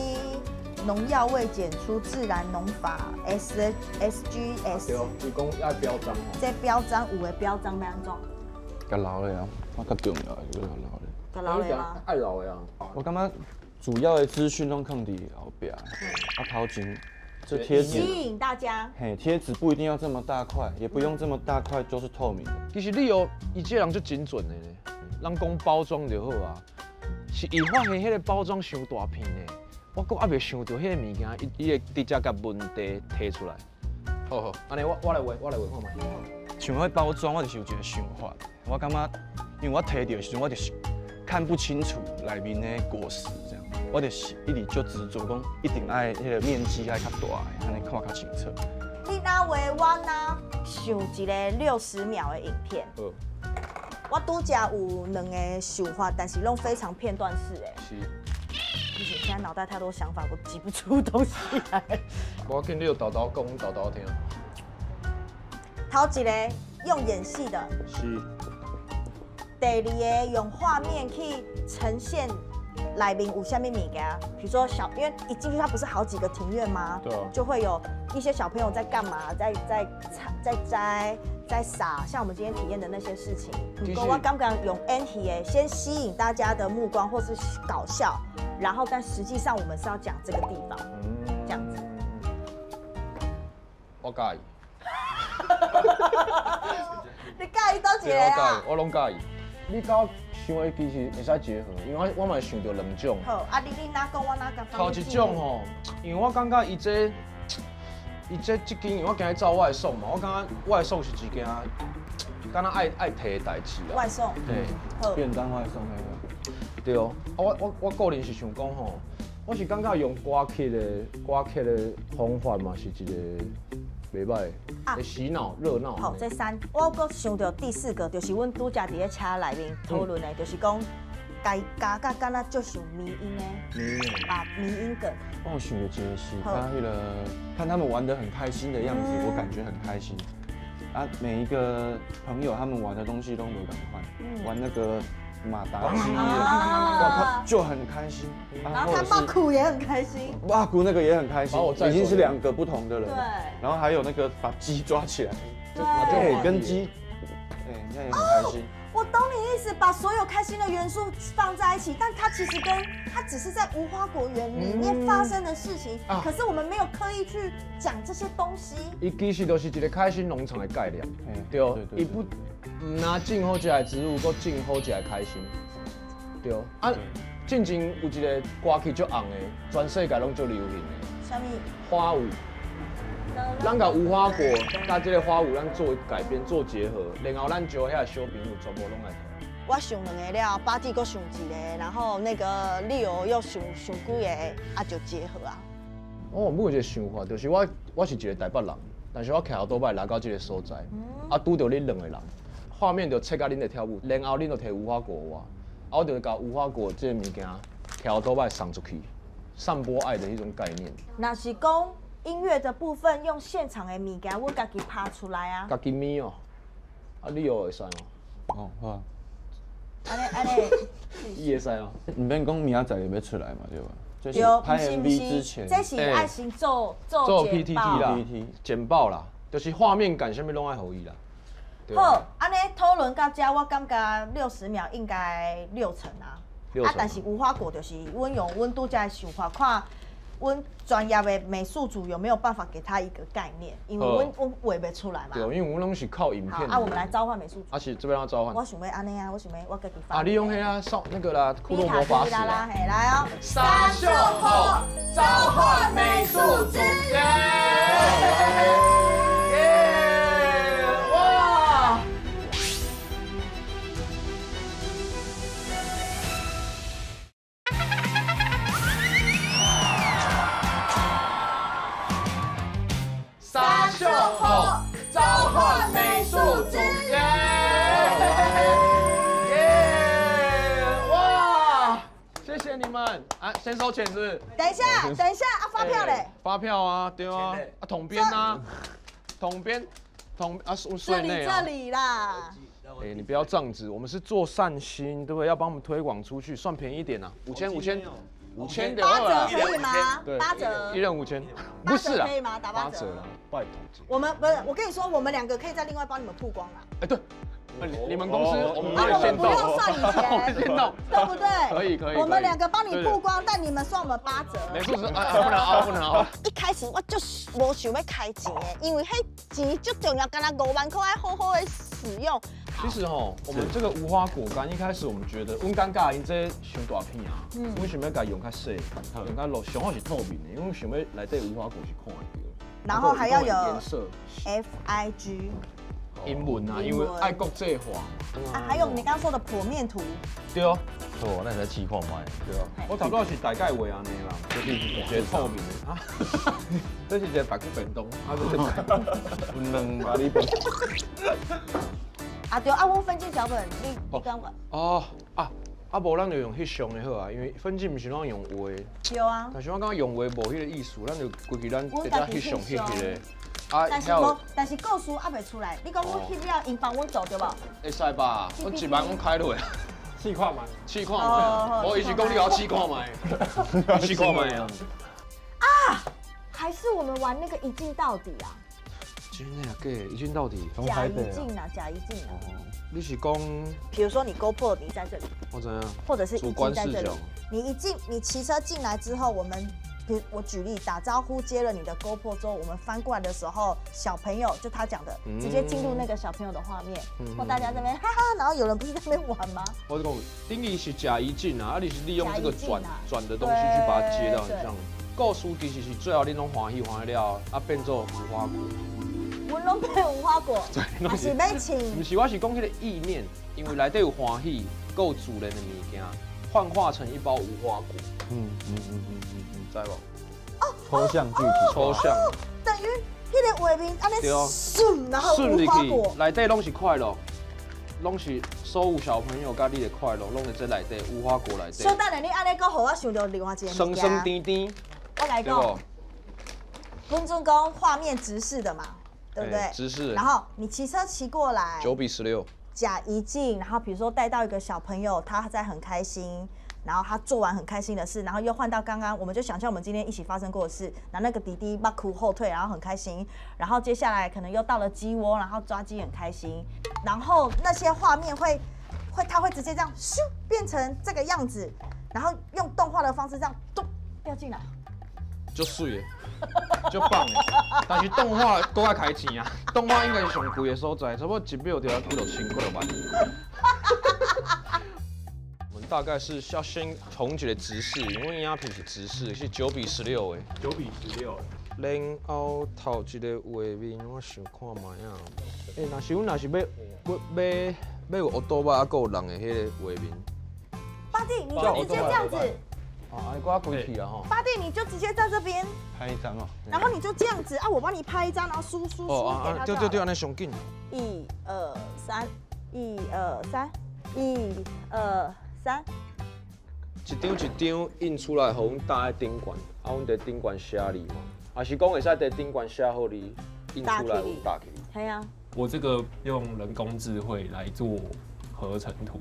农药未检出，自然农法 S S G S。对，伊讲爱标章吼。这标章有的标章欲按怎？较老的啊，我较重要的，较老的。共留的吗？爱留的啊。我感觉主要的资讯拢放伫后壁，啊头前这贴纸，吸引大家。嘿，贴纸不一定要这么大块，也不用这么大块，就是透明的。其实你哦，伊这人足精准的呢，人讲包装就好啊，是伊发现彼个包装伤大片呢，我阁还袂想到彼个物件，伊会直接共问题提出来。好好，按呢我来画，我来画看觅。像彼包装，我就是有一个想法，我感觉，因为我提到的时阵，我就是看不清楚内面的果实这样，我就是一直就执着讲，一定爱彼个面积爱较大，按呢看较清楚。你若画，我若想一个60秒的影片。我拄才有两个想法，但是拢非常片段式的。是。不行，现在脑袋太多想法，我挤不出东西来。无要紧，你有豆豆讲，豆豆听。头一个用演戏的，是。第二个用画面去呈现内面有啥物物件，比如说小，因为一进去它不是好几个庭院吗？对啊。就会有一些小朋友在干嘛，在摘、在撒，像我们今天体验的那些事情。不过我刚刚用演戏的先吸引大家的目光，或是搞笑，然后但实际上我们是要讲这个地方，这样子。我介意。你介意倒一个啊？我拢介意。你佮我想的其实会使结合，因为我嘛会想到两种。好，啊你哪讲，我哪讲。头一种吼，因为我感觉伊这这间，因为我今日走外送嘛，我感觉外送是一件敢若爱提的代志啦。外送。对。便当外送那个。对哦，啊我个人是想讲吼，我是感觉用歌曲的方法嘛是一个。袂歹，会洗脑热闹。好，这三，我阁想到第四个，就是阮拄才伫咧车内面讨论的，就是讲，共伊加甲敢若足像迷因的，把迷因梗。我想到一个是，他那个看他们玩得很开心的样子，我感觉很开心。啊，每一个朋友他们玩的东西都无仝款，玩那个马达鸡，就很开心。然后他骂苦也很开心，骂苦那个也很开心，已经是两个不同的人。对。然后还有那个把鸡抓起来，对，跟鸡，哎，那也很开心。我懂你意思，把所有开心的元素放在一起，但它其实跟它只是在无花果园里面发生的事情，可是我们没有刻意去讲这些东西。伊其实就是一个开心农场的概念，对，伊不拿种好食的植物，阁种好食的开心，对。啊，进前有一个歌曲足红的，全世界拢足流行的。啥物？花舞。咱共无花果佮这个花舞，咱做改编、做结合，然后咱招遐小朋友全部拢来。我想两个了，巴蒂阁想一个，然后那个丽欧又想几个，啊就结合啊。我有一个想法，就是我是一个台北人，但是我骑后倒摆来到这个所在，啊拄著恁两个人，画面就切到恁在跳舞，然后恁就提无花果我，啊我就共无花果这个物件骑后倒摆送出去，散播爱的一种概念。若是讲音乐的部分用现场的物件，阮家己拍出来啊。家己咪哦，啊你有会使吗？哦，好。按呢，伊会使哦。毋免讲明仔载就欲出来嘛，对吧？对，拍 MV 之前，这是爱先做 PPT 啦，简报啦，就是画面感，啥物拢爱予伊啦。好，按呢讨论到遮，我感觉60秒应该6成啊。啊，但是无花果就是阮用阮拄才的想法看。阮专业的美术组有没有办法给他一个概念？因为阮画袂出来嘛。对，因为阮拢是靠影片。啊，我们来召唤美术组。啊，是这边要召唤。我想欲按呢啊，我想欲我家己发。啊，你用彼啊，扫那个啦，库洛魔法使啦。嘿，来哦。沙秀火召唤美术组。耶！哇！沙秀火召唤美术组，耶耶！哇，谢谢你们啊！先收钱是不是？等一下，等一下啊！发票嘞？发票啊，对啊，啊统编啊，统编，统啊，这里这里啦。哎，你不要这样子，我们是做善心，对不对？要帮我们推广出去，算便宜一点啊，5000。5000的8折可以吗？对，8折，一人5000，不是啊，可以吗？打8折啦，拜托。我们不是，我跟你说，我们两个可以再另外帮你们曝光啦。哎，对，你們公司我們啊，幫你先我們不用算你錢，先動，對不對？可以可以。我們兩個幫你曝光，但你們算我們8折。沒事，啊，不能凹，不能凹。一開始我就是無想欲開錢的，因為彼錢足重要，敢若5萬塊愛好好的使用。其實吼，我們這個無花果乾一開始我們覺得，阮感覺𪜶這傷大片啊，阮想欲共用較細，用較落，上好是透明的，因為阮想欲內底無花果是看會著。然後還要有顏色 FIG。英文啊，因為愛國際化。啊，還有你剛剛說的剖面圖。對哦，錯，那是試看覓。對啊，我差不多是大概畫按呢啦，就是一個透明的啊。這是一個白骨便當，啊，這是兩咖喱飯。啊對啊，阮分鏡腳本，你感覺？哦啊啊，無咱就用翕相的好啊，因為分鏡毋是攏用畫。對啊。但是我感覺用畫無彼個意思，咱就規矩咱直接翕相翕彼個。啊，但是無，但是故事還袂出來。你講阮翕了，𪜶幫阮做對無？會使吧？阮1萬阮開落，試看覓，試看覓。我伊是講你予我試看覓，試看覓啊。啊，還是我們玩那個一鏡到底啊？真的啊假？一鏡到底？假一鏡啊，假一鏡啊。你是講？比如說你 GoPro 你在這裡，我知影。或者是一鏡在這裡。你一進，你騎車進來之後，我們。比如我舉例打招呼接了你的 GoPro 之後，我們翻過來的時候，小朋友就他講的，直接進入那個小朋友的畫面，或大家在那邊哈哈，然後有人不是在那邊玩嗎？我講，等於是假一鏡啊，啊你是利用這個轉轉的東西去把它接到，很像。故事其實是最後你攏歡喜歡喜了，啊變做無花果。阮攏變無花果，還是欲請？毋是，我是講彼個意念，因為內底有歡喜，閣有自然的物件，幻化成一包無花果。知無？哦，抽象具體，抽象，等於彼個畫面按呢順，然後無花果，內底攏是快樂，攏是所有小朋友佮你的快樂，攏佇這內底無花果內底。小等下，你按呢講，予我想著另外一個物件。酸酸甜甜。我來講，阮準講畫面直視的嘛，對不對？直視。然後你騎車騎過來，9比16。假一鏡，然後比如說帶到一個小朋友，他在很開心。然後他做完很開心的事，然後又換到剛剛，我們就想象我們今天一起發生過的事。然後那個弟弟把哭後退，然後很開心。然後接下來可能又到了雞窩，然後抓雞很開心。然後那些畫面會，他會直接這樣咻變成這個樣子，然後用動畫的方式這樣咚掉進來。足媠的，足棒的。但是動畫閣愛開錢啊，動畫應該是上貴的所在，差不多1秒就要幾六千幾六萬。大概是要先從一個直視，因為影片是直視，是9比16的。9比16。然後頭一個畫面，我想看覓啊。欸，若是阮若是欲有烏多肉，猶閣有人的彼個畫面。巴蒂，你就直接這樣子。啊，你閣較規氣啊吼。巴蒂，你就直接在這邊拍一張哦。然後你就這樣子啊，我幫你拍一張，然後輸輸輸給他。對對對，按呢上緊。一二三，一二三，一二。三，一張一張印出來，予阮搭佇頂懸，啊，阮佇頂懸寫字嘛，還是講會使佇頂懸寫好字，印出來阮搭起。係啊。我這個用人工智慧來做合成圖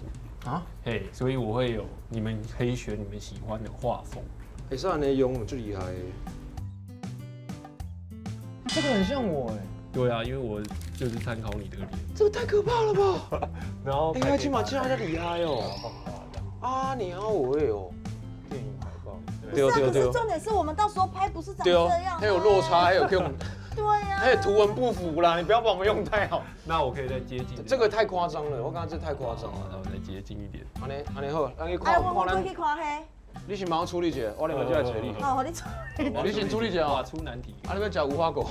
啊，嘿，所以我會有你們可以選你們喜歡的畫風。會使按呢用，足厲害的。這個很像我哎。對啊，因為我就是參考你的臉。這個太可怕了吧！然後，哎，這嘛這還厲害哦。啊，你好會哦，電影海報。對對對。可是重點是我們到時候拍不是長這樣。還有落差，還有用。對呀。還有圖文不符啦，你不要把我們用太好。那我可以再接近。這個太誇張了，我感覺這太誇張了。那我再接近一點。按呢按呢好，咱去看看咱。去看彼。你先幫我處理一下，我另外再來找你。好，你處理。你先處理一下啊，出難題。啊，你欲食無花果？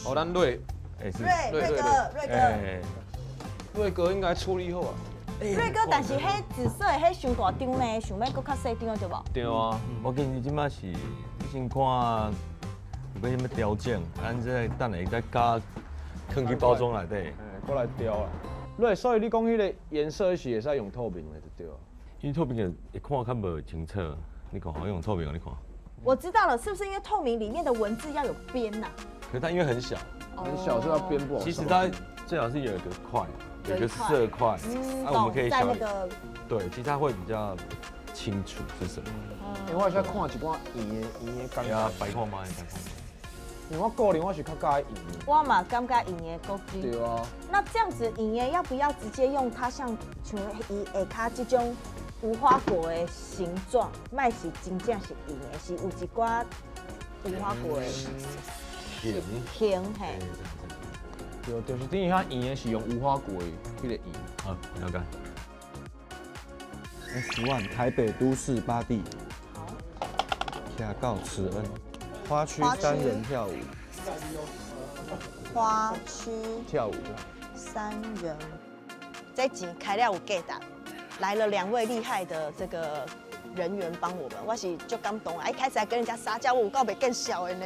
哦，咱瑞，瑞瑞哥，瑞哥，瑞哥應該處理好啊。瑞哥，但是彼紫色的彼傷大張呢，想欲閣較細張對無？對啊，我建議這擺是，你先看有欲啥物調整，咱這等下再加，囥去包裝內底。過來調啊。瑞，所以你講彼個顏色是會使用透明的就對啊。因為透明的會看較無清楚，你看，我用透明的，你看。我知道了，是不是因為透明裡面的文字要有邊吶？可是它因為很小，很小，所以要編不好。其實它最好是有一個塊，有一個色塊，啊，我們可以在那個對，其實它會比較清楚是什麼。欸，我會使看一寡圓的圓的感覺。啊，白看覓，白看覓。因为我个人我是较佮意圆的。我嘛感觉圆的阁紧。对啊。那这样子圆的要不要直接用它像像伊下跤这种无花果的形状，莫是真正是圆的，是有一寡无花果的形形嘿。对，就是等于遐圆的是用无花果的彼个圆。好，了解。 S1 台北都市八地，徛到慈恩，花区三人跳舞，花区跳舞三人，这钱开了有价值，来了2位厉害的这个人员帮我们，我是足感动啊！一开始还跟人家撒娇，我有够袂见笑的呢，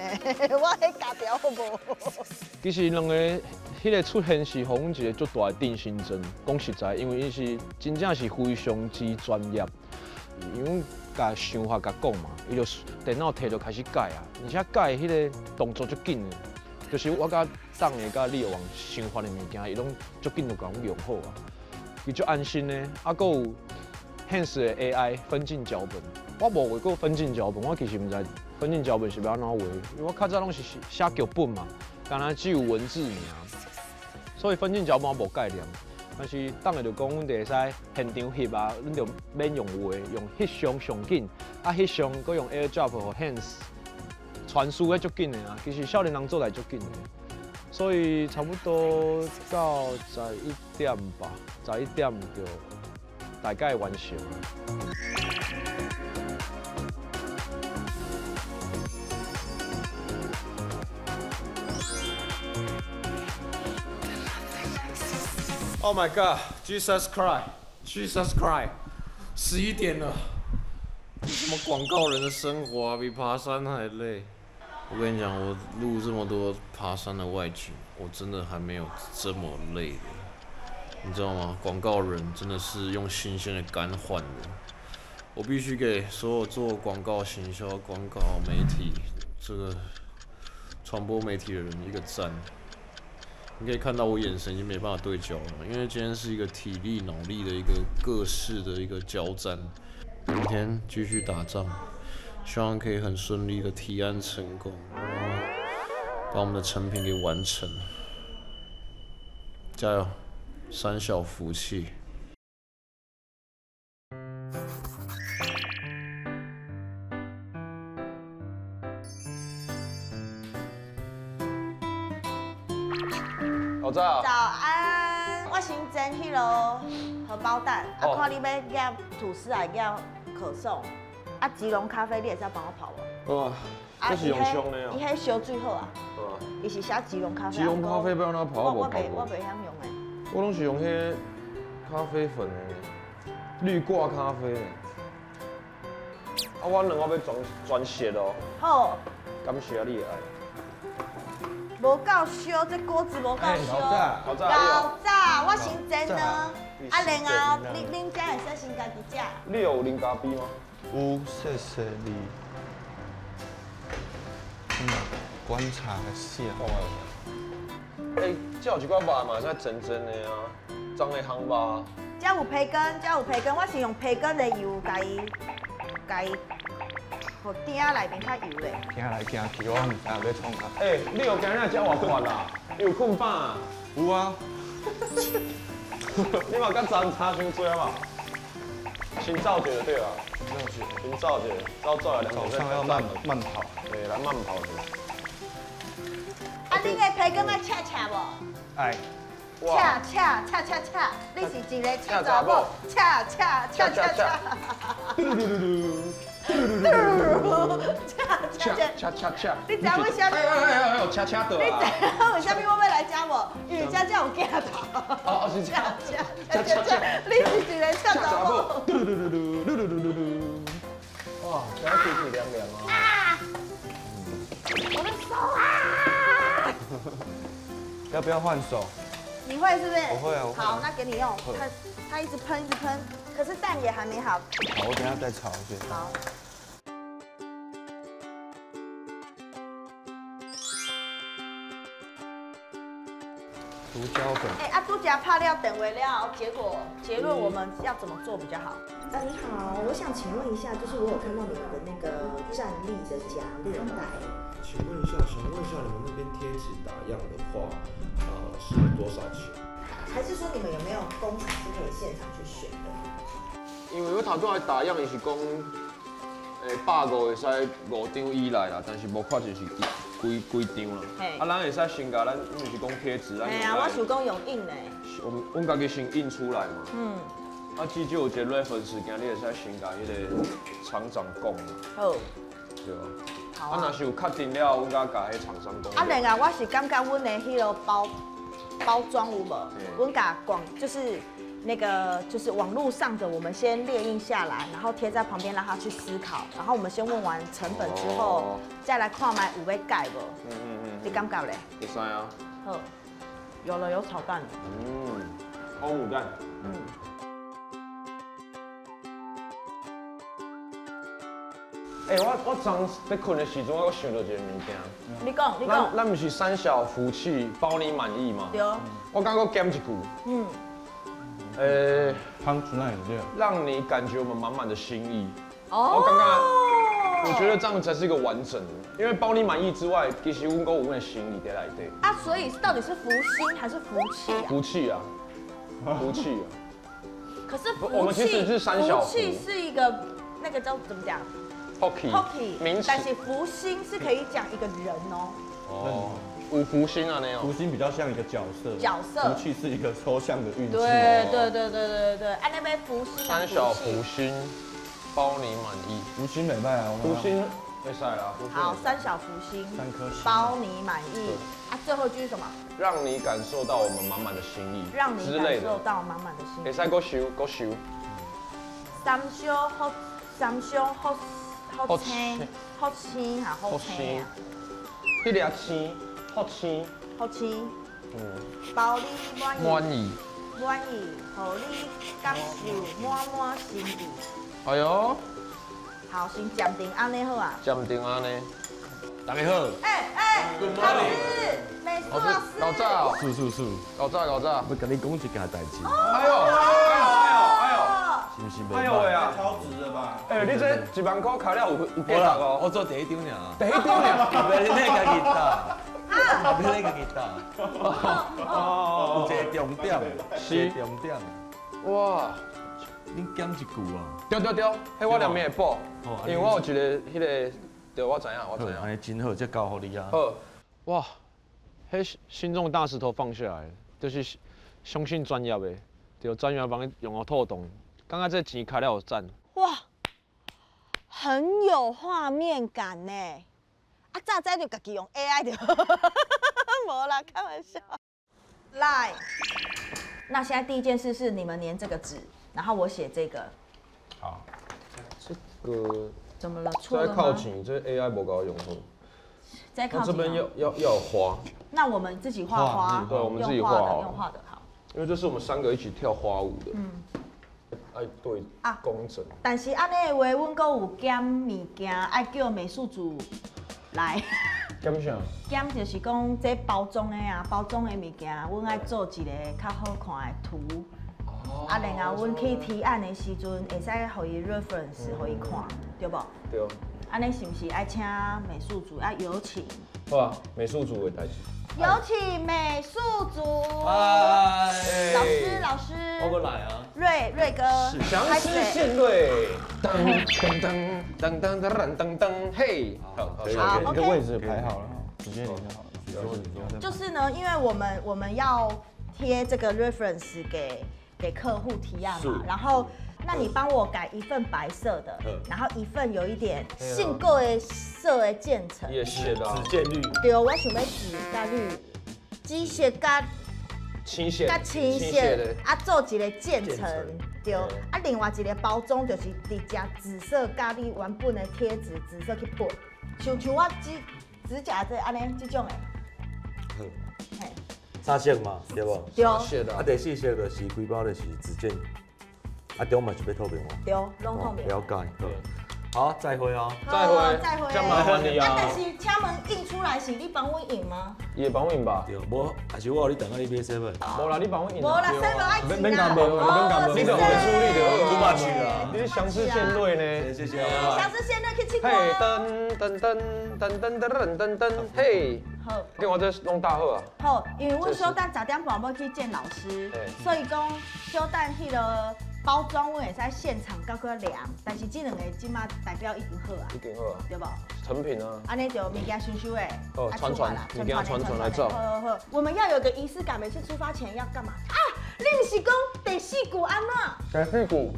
我彼家条好无？其实两个彼个出现是予阮一个足大的定心针。讲实在，因为伊是真正是非常之专业，因为共想法共讲嘛，伊就电脑摕就开始改啊，而且改彼个动作足紧的，就是我佮党的佮李友王想法的物件，伊拢足紧就共阮用好啊，伊足安心的，啊，阁有现实的 AI 分镜脚本，我无画过分镜脚本，我其实毋知分镜脚本是欲按怎画，因为我较早拢是写剧本嘛，敢若只有文字尔，所以分镜脚本我无概念。但是当下就讲，阮就会使现场翕啊，阮就免用画，用翕相上紧，啊翕相阁用 AirDrop 予 Hans 传输彼足紧的啊。其实少年人做来足紧的，所以差不多到11点吧，11点就大概完成。 Oh my God, Jesus Christ, Jesus Christ！11点了，什么广告人的生活啊，比爬山还累。我跟你讲，我录这么多爬山的外景，我真的还没有这么累的，你知道吗？广告人真的是用新鲜的肝换的。我必须给所有做广告行销、广告媒体这个传播媒体的人一个赞。你可以看到我眼神已经没办法对焦了，因为今天是一个体力、脑力的一个各式的一个交战。明天继续打仗，希望可以很顺利的提案成功，然后把我们的成品给完成。加油，三小福气。老早。早安，我先煎彼啰荷包蛋，啊，看你欲夹吐司还夹可颂，啊，吉隆咖啡你会使帮我泡无？哇，这是用冲的哦。伊彼烧水好啊。伊是写吉隆咖啡。吉隆咖啡欲按怎泡？我袂晓用的。我拢是用彼咖啡粉的，滤挂咖啡。啊，我两个欲全熟哦。好。感谢你的爱。无够烧，这锅子无够烧。老早，老早，我先煎呢。啊，然后恁遮会使先家己食。你有啉咖啡吗？有，谢谢你。观察一下。欸，这有一寡肉嘛，会使煎煎的啊，脏的烘肉。这有培根，这有培根，我是用培根的油，共伊，共伊。予鼎内面较油咧。行来行去，我毋知影欲创啥。欸，你有今日食偌困啦？你有困饱啊？有啊。你嘛甲昨差伤济啊嘛？先走一下就对啊。先走一下，走走来。早上要慢慢跑。对，来慢跑一下。啊，恁的培根爱切切无？爱。切切切切切，你是一个切查某，切切切切切。嘟嘟嘟嘟。切切切切切！你知影为啥物？哎，切切的。你知影为啥物我欲来遮无？因为遮才有镜头。哦，是切切切切切！你是一个切查某。嘟嘟嘟嘟嘟嘟嘟嘟。哇，今日天气凉凉啊。我的手啊！要不要换手？你会是不是？我会啊。好，那给你用。它一直喷，一直喷，可是蛋也还没好。好，我等下再炒一下。好。胡椒粉。哎，啊，拄才拍了电话了，结果结论我们要怎么做比较好？你好，我想請問一下，就是我有看到你們的那個站立的夾鏈袋。請問一下，想問一下你們那邊貼紙打樣的話，是多少錢？還是說你們有沒有工廠是可以現場去選的？因為我頭拄仔打樣，伊是講，150會使5張以內啦，但是無確定是幾幾張啦。啊，咱會使先共咱，毋是講貼紙，咱。嘿啊，我想講用印的。我們阮家己先印出來嘛。嗯。啊，至少有一個 reference，今日會使先共彼個廠長講。好。對啊。好啊。啊，若是有確定了，阮才共彼廠商講。啊，另外我是感覺阮的彼個包裝有無？阮共廣就是。那個就是網絡上的，我們先列印下來，然後貼在旁邊，讓他去思考。然後我們先問完成本之後，再來看覓有欲改無？你感覺咧？會使啊。好，有了，有炒蛋。嗯，歐姆蛋。嗯。欸，我昨咧睏的時陣，我想到一個物件。你講，你講。咱毋是三小福氣包你滿意嗎？對。我剛剛減一句。嗯。讓你感覺我們滿滿的心意。哦。我剛剛，我覺得這樣才是一個完整的，因為包你滿意之外，其實阮閣有阮的心意佇內底。啊，所以到底是福星還是福氣啊？福氣啊，福氣啊。可是福氣，我們其實是三小福氣是一個那個叫怎麼講？Hockey。名詞。但是福星是可以講一個人哦。哦。有福星啊，那樣。福星比較像一個角色。角色。福氣是一個抽象的運氣。對對對對對對，按那邊福星。三小福星，包你滿意。福星沒歹啊，福星會使啦。好，三小福星。三顆星。包你滿意。啊，最後一句是什麼？讓你感受到我們滿滿的心意。讓你感受到滿滿的心意。會使閣收，閣收。三小福，三小福，福星，福星哈，福星。彼粒星。福星，福星，嗯，包你滿意，滿意，滿意，予你感受滿滿心意。哎呦，好，先暫定按呢好啊。暫定按呢，大家好。哎哎，老師，美術老師。老早。是是是。老早老早。欲共你講一件代誌。哎呦哎呦哎呦哎呦，是毋是？哎呦喂啊！超值了吧？哎，你這1萬塊開了有價值哦。我做第一張爾。第一張爾。袂你家己打。啊！欲你家己打。哦，有一個重點，是重點。哇！你減一句啊？對對對，彼我連面會補，因為我有一個彼個，對，我知影，我知影。按呢真好，這交予你啊。好，哇！彼心中的大石頭放下來，就是相信專業的，對，專業幫你用予妥當，感覺這錢開了有賺。哇，很有畫面感呢。啊，早知就家己用 AI 就，無啦，開玩笑。來，那現在第一件事是你們粘這個紙，然後我寫這個。好，這個怎麼了？錯了嗎？這靠錢，這 AI 無共我用好。在靠這邊要有花。那我們自己畫花。對，我們自己畫好。用畫的好。因為這是我們三個一起跳花舞的。嗯。愛對啊，工整。但是按呢的話，阮閣有減物件，愛叫美術組來。減啥？減就是講這包裝的啊，包裝的物件，阮愛做一個較好看的圖。哦。啊，然後阮去提案的時陣，會使予伊 reference，予伊看，對無？對。按呢是毋是愛請美術組？啊，有請。好啊，美術組的代誌。有請美術組。老師，老師。我閣來啊。瑞瑞哥。祥師獻瑞。噔噔噔噔噔噔噔，嘿。好，好，OK。位置排好了，直接連就好了。就是呢，因為我們要貼這個 reference 給客戶提案嘛，然後。那你幫我改一份白色的，然後一份有一點性格的色的漸層，也是的，紫漸綠。對，我想欲紫佮綠，紫色佮青色，佮青色，啊，做一個漸層，對。啊，另外一個包裝就是直接紫色佮你原本的貼紙紫色去撥，像我指甲這按呢這種的。好。三色嘛，對無？對。啊，第四色就是規包就是紫漸。啊，中嘛是欲透明哦。對，攏透明。了解，好。好，再会哦。再会，再会。这麻烦你啊。但是请问印出来是你帮我印吗？伊会帮我印吧？对，无，还是我予你等下你买 seven。无啦，你帮我印。无啦，seven 爱钱啦。免干无，免干无，你就会处理就好。猪肉去啊！你相思线蕊呢？谢谢。相思线蕊去唱歌。嘿，噔噔噔噔噔噔噔噔，嘿。好。跟我这弄大好啊。好，因为阮小等10点半欲去见老师，所以讲小等彼个。包装阮会使现场阁阁量，但是这两个这马代表已经好啊，已经好啊，对无？成品啊，按呢就物件收收的，哦，传传，物件传传来走。好好好，我们要有个仪式感，每次出发前要干嘛啊？你毋是讲第四句按怎？第四句，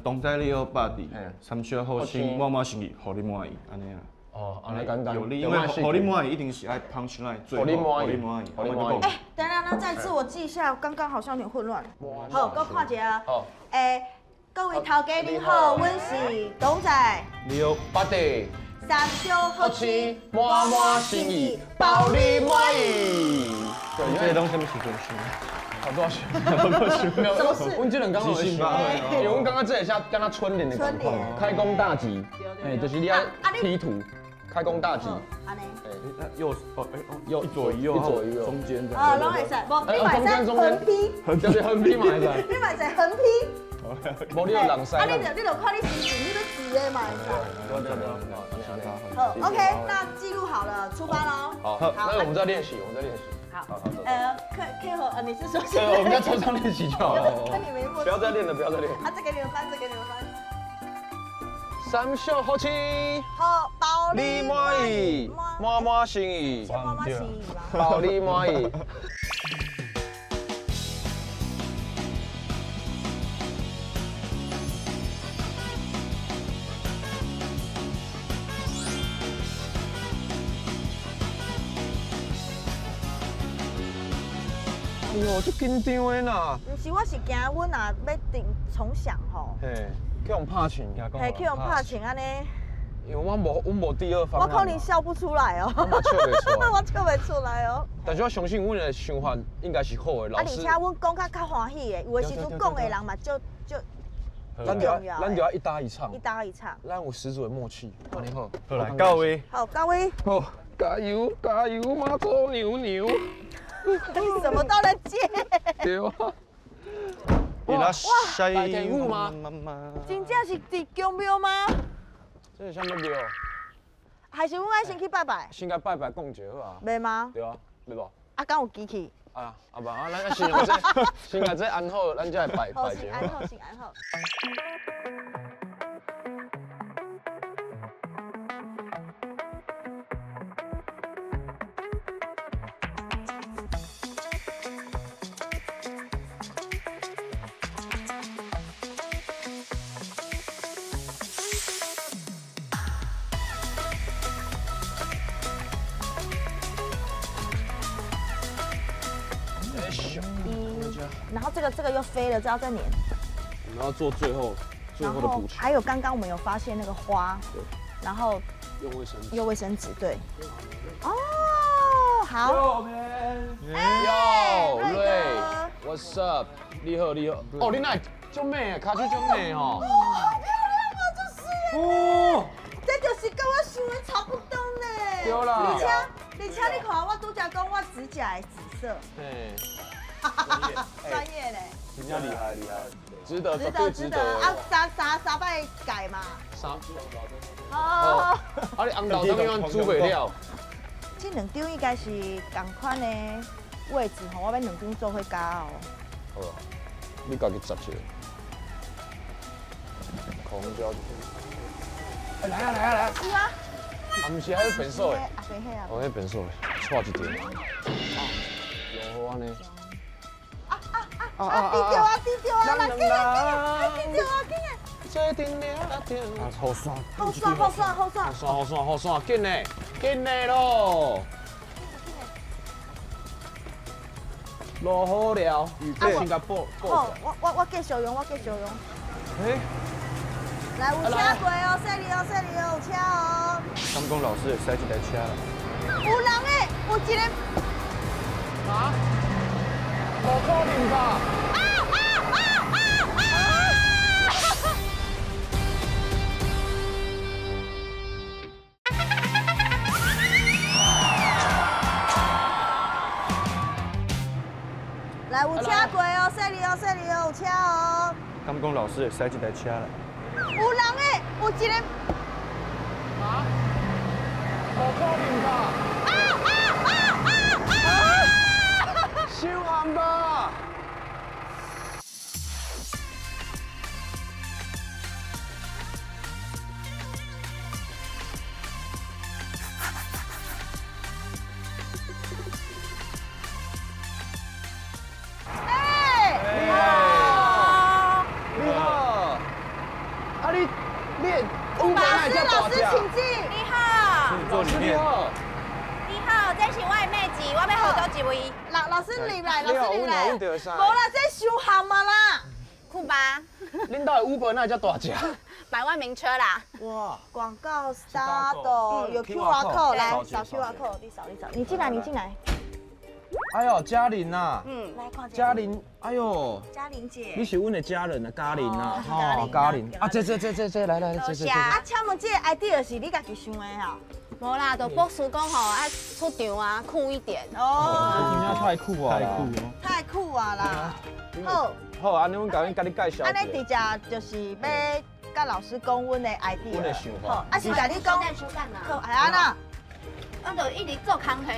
董仔你好，百弟，三小好心，满满心意，予你满意，按呢啊。哦，按呢简单。有你，因为予你满意一定是爱 punch line，最后予你满意，予你满意。哎，等等，那再次我记一下，刚刚好像有点混乱。好，阁看一下。好。哎，各位头家您好，阮是董仔。你好，八弟。三小好吃，满满心意，包你满意。对，这个拢啥物时阵想？好多想，好多想。没有，阮这两工拢会想，因为阮感觉这会像敢若春联的感觉，开工大吉。哎，就是你爱 P 图。开工大吉，按呢？哎，右哦，哎哦，右一左一右，一左一右，中间这样。哦，拢会使，无你嘛会使横批，就是横批嘛会使。你嘛会使横批。无你有人使。啊，你就你就看你心情，你欲直的嘛会使。对对对。好，OK，那记录好了，出发喽。好，那我们再练习，我们再练习。好，好，客客户，你是说？对，我们在车上练习就好了。跟你没默契。不要再练了，不要再练。啊，这给你们翻，这给你们翻。三小好吃，好包你满意，满满心意，满满心意包你满意。哎呦，足紧张的啦！毋是，我是惊阮若欲定重想吼。嘿。去予拍穿，嘿，去予拍穿按呢。因为我无，阮无第二方案。我可能笑不出来哦。我笑袂出来。我笑袂出来哦。但是我相信阮的想法应该是好的，老师。啊，而且阮讲较较欢喜的，有的时阵讲的人嘛，就就。咱就要，咱就要一搭一唱。一搭一唱。咱有十足的默契。你好，好来，到位。好，到位。好，加油加油，妈祖娘娘。你什么都能接。对啊。哇！白天雾吗？真正是伫宫庙吗？这是啥物庙？还是阮爱先去拜拜？先共拜拜讲一下好啊。袂吗？对啊，袂无？啊，敢有机器？啊啊无啊，咱先用这，先共这安好，咱才来拜拜一下。安好，先安好。然后这个又飞了，这要再粘。我们要做最后的补强。还有刚刚我们有发现那个花，对，然后用卫生纸，用卫生纸，对。哦，好。哟，瑞，What's up？你好，你好。哦，你哪足美，跤手足美哦。哦，好漂亮哦，这是。哦，这就是跟我想的差不多呢。对啦。而且你看，我拄才讲我指甲的紫色。对。专业嘞，真正厉害厉害，值得值得值得啊！三摆改嘛，三哦，啊你红豆啥物款煮袂了？这两张应该是仝款的位置吼，我欲两张做伙加哦。好啊，你家己执一个。空胶。哎，来啊来啊来啊！是吗？啊，毋是，还有变数的。啊，变数啊。哦，彼变数的，错一张。有安呢。啊啊！滴到啊，滴到啊！来，进来，进来，滴到啊，进来！啊，好爽！好爽，好爽，好爽！好爽，好爽，好爽！紧嘞，紧嘞咯！落好了，先共补。好，我继续用，我继续用。哎，来，有车过哦，细腻哦，细腻哦，有车哦。他们讲老师会驶这台车啦。有人诶，有一个。啊？无可能吧！啊啊啊啊啊！告车哦。敢讲老师会驶这台车来？有人诶，有一个。啊？无可能吧？啊啊啊啊啊！伤暗吧？老师，请进。你好。你好。你好，这是我的妹子，我欲合倒一位。老师入来，老师入来。无啦，这伤含啊啦。酷吧？恁兜的 Uber 哪会遮大只？百万名车啦。哇！广告 start 有 QR code，来扫 QR code，你扫你扫，你进来你进来。哎呦，嘉玲啊，来看嘉玲，哎呦，嘉玲姐，你是阮的家人啊，嘉玲啊，哦，嘉玲，啊，这，来来，这。啊，请问这个 idea 是你家己想的哈？无啦，就博士讲吼，爱出场啊，酷一点。哦，真正太酷啊！太酷啊啦！好，好，按呢，阮共阮佮你介绍。按呢，直接就是欲佮老师讲阮的 idea。阮的想法。啊，是共你讲。好，按怎？我就一直做工课，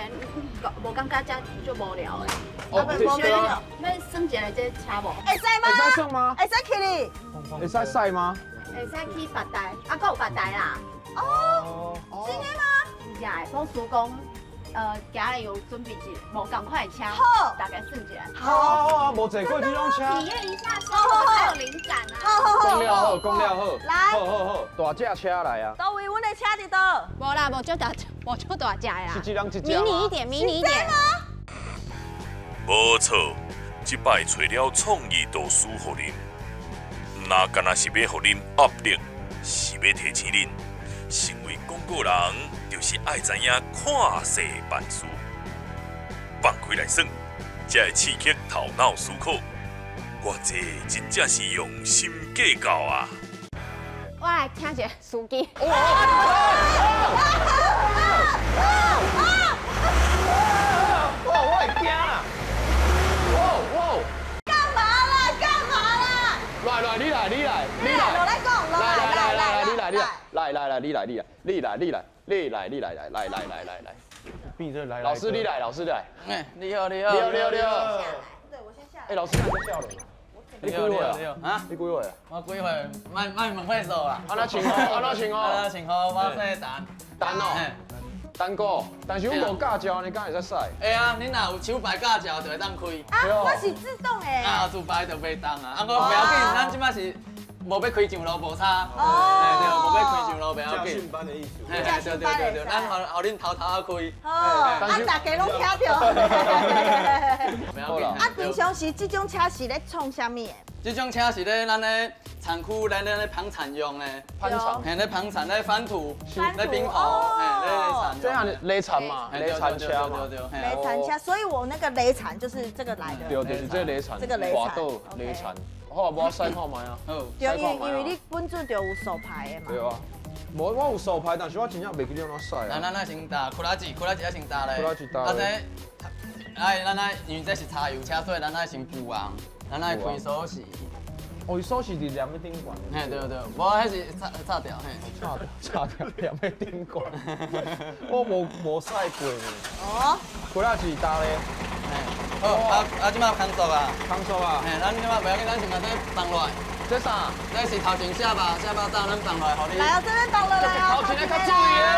无感觉这足无聊的。哦，对啊。欲算一下这车无？会使吗？会使算吗？会使去哩？会使驶吗？会使去别台，啊，阁有别台啦。哦，真的吗？真正的，博士讲，今日有准备一个无仝款的车，好，大家算一下。好，好啊，无坐过这种车。体验一下生活才有灵感啊。好好好。讲了好，讲了好。来。好好好，大只车来啊。佗位阮的车伫佗？无啦，无足大，无足大只的啦。是一人一只。迷你一点，迷你一点。无错，这摆揣了创意导师予恁，毋若干焦是欲予恁压力，是欲提醒恁，成为广告人就是爱知影看势办事，放开来耍，才会刺激头脑思考。我这真正是用心计较啊！我来请一个司机。哇，我会惊啦！哇哇！干嘛啦？干嘛啦？来来，你来，你来，你来，落来讲，来来来，你来，你来，来来来，你来，你来，你来，你来，你来，你来，来来来来来来，变这来。老师你来，老师来。哎，你好，你好，你好，你好，你好。对，我先下来。哎，老师，你笑了。你几岁啊？啊？你几岁啊？我几岁？莫问岁数啦。按怎称呼？按怎称呼？按怎称呼？我姓陈。陈哦。陈哥，但是阮无驾照，你敢会使驶？会啊，恁若有手牌驾照就会当开。啊，我是自动的。啊，自排就袂动啊。啊，我袂要紧，咱这摆是无欲开上路无差。哦。对，无欲开上路袂要紧。驾训班的意思。对对对对，咱予恁偷偷仔开。好，啊，大家拢听著。啊，平常时这种车是咧创啥物的？这种车是咧咱咧产区，咱咧捧产用的。捧产。嘿，咧捧产，咧翻土，咧冰土，嘿，咧铲。这样雷铲嘛，雷铲车嘛。雷铲车，所以我那个雷铲就是这个来的。对，就是这雷铲。这个雷铲。雷铲。好，无试看觅啊。对，因为你本身就有手牌的嘛。对啊。无，我有手牌，但是我真正袂记得按怎驶啊。咱咱先踏，苦拉子，苦拉子先踏咧。苦拉子踏。啊，这，哎，咱爱，因为这是柴油车，所以咱爱先救红，咱爱开锁匙。哦，伊锁匙伫帘仔顶悬。嘿，对对，无，彼是插掉，嘿。插掉帘仔顶悬。我无驶过呢。哦。苦拉子踏咧。好，啊啊，这摆空速啊。空速啊。嘿，咱这摆袂要紧，咱先共这放落来。这啥？这是头前下巴，下巴罩，咱放落来，予你。来哦，这边放落来哦。头前的较注意哦。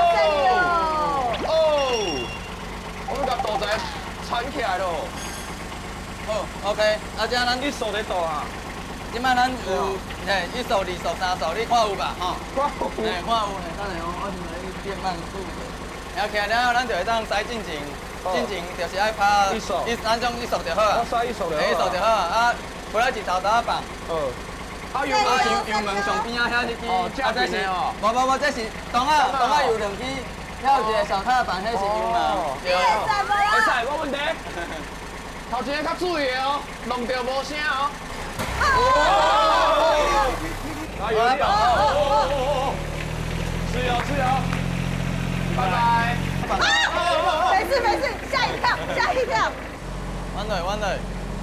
哦。我们共肚子缠起来咯。好，OK。啊，这咱一速咧倒啊。这摆咱有，嘿，一速、二速、三速，你看有吧？吼。看有。嘿，看有，嘿，等下我先来变慢速一下。然后起来了后，咱就会当驶进前，进前就是爱拍一速，咱种一速就好啊。我驶一速就好。一速就好啊，回来一头头放。啊，油门上边仔遐彼支，啊，这是哦，无无无，这是挡仔，挡仔有两支，遐有一个小踏板，彼是油门。对。会使，无问题。头前个较注意哦，弄著无声哦。哦，自由自由，拜拜。没事没事，吓一跳吓一跳。弯来弯来，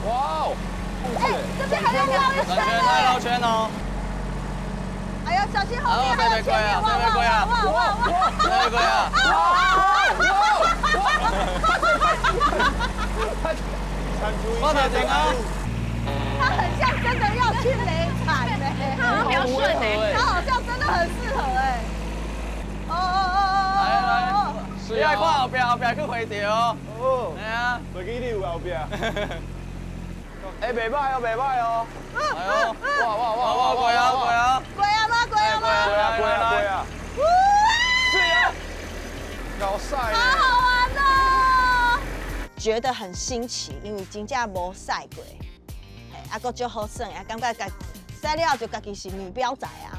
哇哦！哎，這邊還要繞一圈呢。繞圈哦。哎呀，小心後面還有前面，哇哇哇哇哇！對對啊！我頭前啊！他很像真的要去雷產呢，他好像比較順哎，他好像真的很適合哎。哦哦哦哦！來來，你愛看後壁，後壁去回著。哦。係啊。袂記你有後壁。哎，袂歹哦，袂歹哦。哇哇哇哇！過啊過啊！過啊嗎？過啊嗎？過啊過啊過啊！是啊，搞賽。好好玩哦！覺得很新奇，因為真正無賽過，啊，閣足好耍，啊，感覺家賽了就家己是女飆仔啊，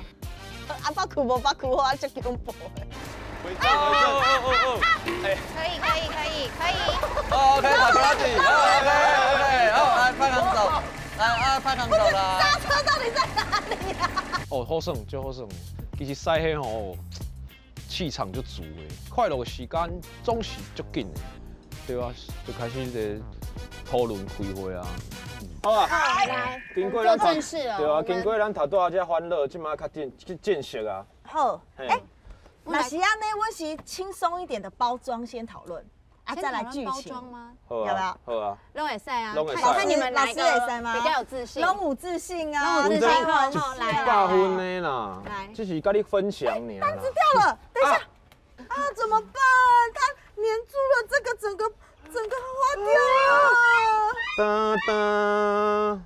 啊，北區無北區好，啊，足恐怖的。可以可以可以可以。哦，可以跑車子，OK OK，好，來拍扛走，來啊，拍扛走啦。剎車到底在哪裡啊？哦，好耍，足好耍。其實賽彼吼，氣場就足的，快樂的時間總是足緊的，對啊，就開始咧討論開會啊。好啊，來，經過咱做正事了。對啊，經過咱頭拄仔這歡樂，這馬較正式啊。好，哎。那是按呢，阮是輕鬆一點的包裝先討論，啊，再來劇情。包裝嗎？要不要？好啊。攏會使啊，攏會使。看你們哪一個比較有自信。攏有自信啊，攏有自信，好，來。100分的啦，來，這是佮你分享爾。單子掉了，等一下，啊，怎麼辦？它黏住了這個整個花掉了。噔噔。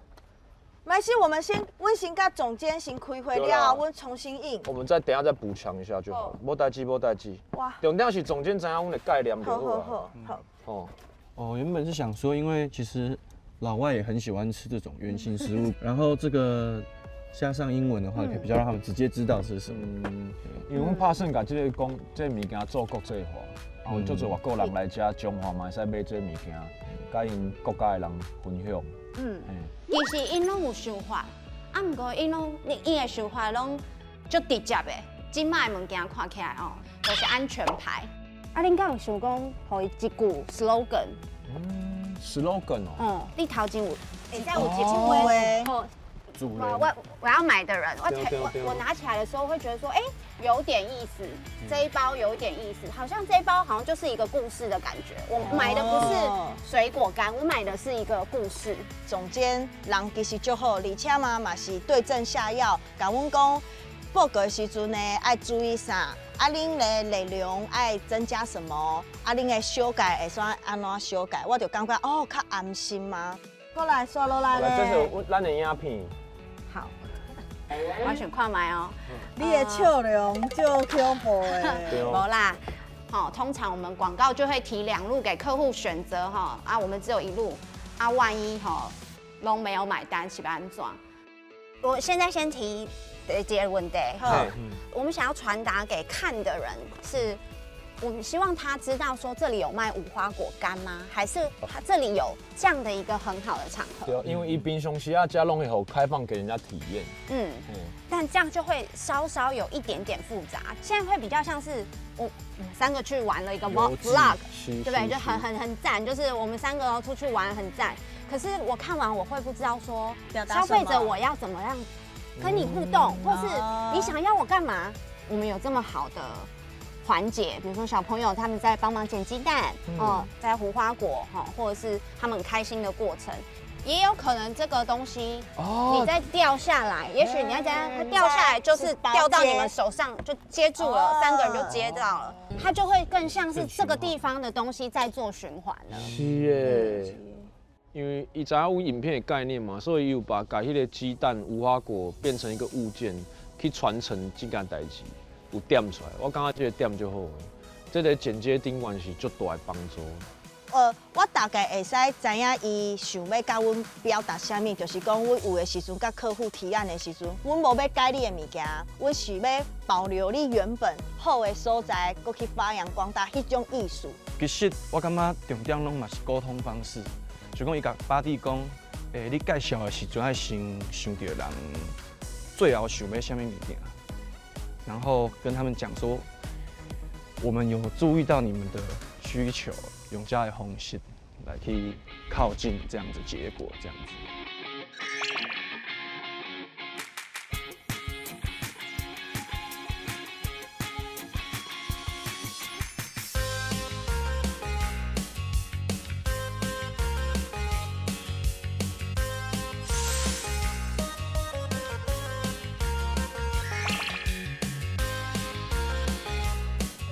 沒事，我們先阮先佮總監先開會了，阮重新印。我們再等下再補強一下就好，無代誌無代誌。哇！重點是總監知影阮的概念就好。好好好。哦哦，原本是想說，因為其實老外也很喜歡吃這種原型食物，然後這個加上英文的話，可以比較讓他們直接知道是什麼。因為阮拍算共這個講這個物件做國際化，有足濟外國人來遮中華嘛會使買這個物件，佮𪜶國家的人分享。嗯，其實𪜶攏有想法，啊，毋過𪜶攏，𪜶的想法攏足直接的。這擺的物件看起來哦，就是安全牌。啊，恁敢有想講，予伊一句 slogan？嗯，slogan 哦。嗯，你頭前有，會使有一句話。我要買的人，我拿起來的時候會覺得說，哎，有點意思，這一包有點意思，好像這一包好像就是一個故事的感覺。我買的不是水果乾，我買的是一個故事。總監人其實足好，而且嘛嘛是對症下藥，共阮講報告的時陣呢愛注意啥，啊恁的內容愛增加什麼，啊恁的修改會使按怎修改，我就感覺哦較安心嘛。過來刷落來咧，這是咱的影片。好，我選看覓哦。你的笑容足恐怖的。無啦，好，通常我們廣告就會提兩路給客戶選擇哈，啊，我們只有一路，啊，萬一哈攏沒有買單，是欲按怎？我現在先提一個問題，我們想要傳達給看的人是，我們希望他知道說這裡有賣無花果乾嗎？還是他這裡有這樣的一個很好的場合？對，因為伊平常時啊，遮攏會予開放給人家體驗。嗯，但這樣就會稍稍有一點點複雜。現在會比較像是我們三個去玩了一個 vlog，對不對？就很讚，就是我們三個出去玩很讚。可是我看完我會不知道說消費者我要怎麼樣跟你互動，或是你想要我幹嘛？我們有這麼好的環節，比如說小朋友他們在幫忙撿雞蛋，哦，在無花果哈，或者是他們開心的過程，也有可能這個東西，你再掉下來，也許你要講它掉下來就是掉到你們手上就接住了，三個人就接到了，它就會更像是這個地方的東西在做循環了。是耶，因為伊知影有影片的概念嘛，所以伊有把共彼個雞蛋、無花果變成一個物件去傳承這件代誌。有點出來，我感覺這個點就好，這個剪接頂懸是足大的幫助。我大概會使知影伊想欲共阮表達啥物，就是講阮有的時陣佮客戶提案的時陣，阮無欲改你的物件，阮是欲保留你原本好的所在，閣去發揚光大彼種意思。其實我感覺重點攏嘛是溝通方式，就講伊共巴蒂講，你介紹的時陣愛先想著人最後想欲啥物物件。然後跟他們講說，我們有注意到你們的需求，用這樣的方式來去靠近這樣子結果，這樣子。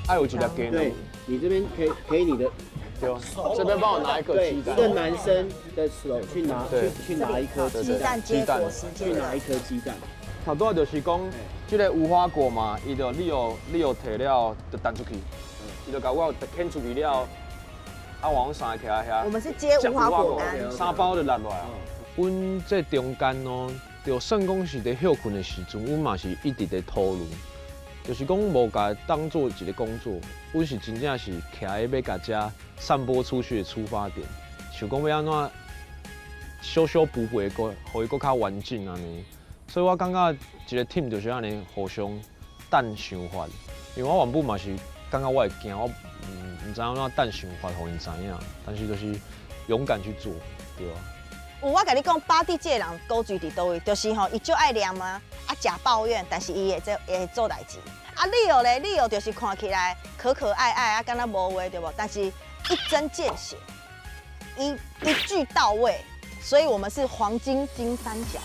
愛有一粒雞。對，你這邊可以你的。對，這邊幫我拿一個雞蛋。一個男生的手去拿，去拿一顆雞蛋，結果時間。去拿一顆雞蛋。頭拄仔就是講，這個無花果嘛，伊就你有提了，就彈出去，伊就共我牽出去了，啊，我阮三個徛遐。我們是接無花果乾。三包就落來啊。阮這中間哦，就算講是佇歇睏的時陣，阮嘛是一直佇討論，就是講無共當做一個工作，阮是真正是徛咧欲共遮散播出去的出發點，想講欲按怎修修補補的，閣予伊閣較完整按呢。所以我感覺一個 team 就是按呢互相等想法，因為我原本嘛是感覺我會驚，我毋知按怎等想法，予𪜶知影，但是就是勇敢去做，對啊。有我共你講，巴蒂這個人古錐佇佗位，就是吼，伊足愛念啊，啊，食抱怨，但是伊會做代誌。啊，Leo 咧，Leo 就是看起來可可愛愛啊，敢若無話對無？但是一針見血，一句到位，所以我們是黃金金三角。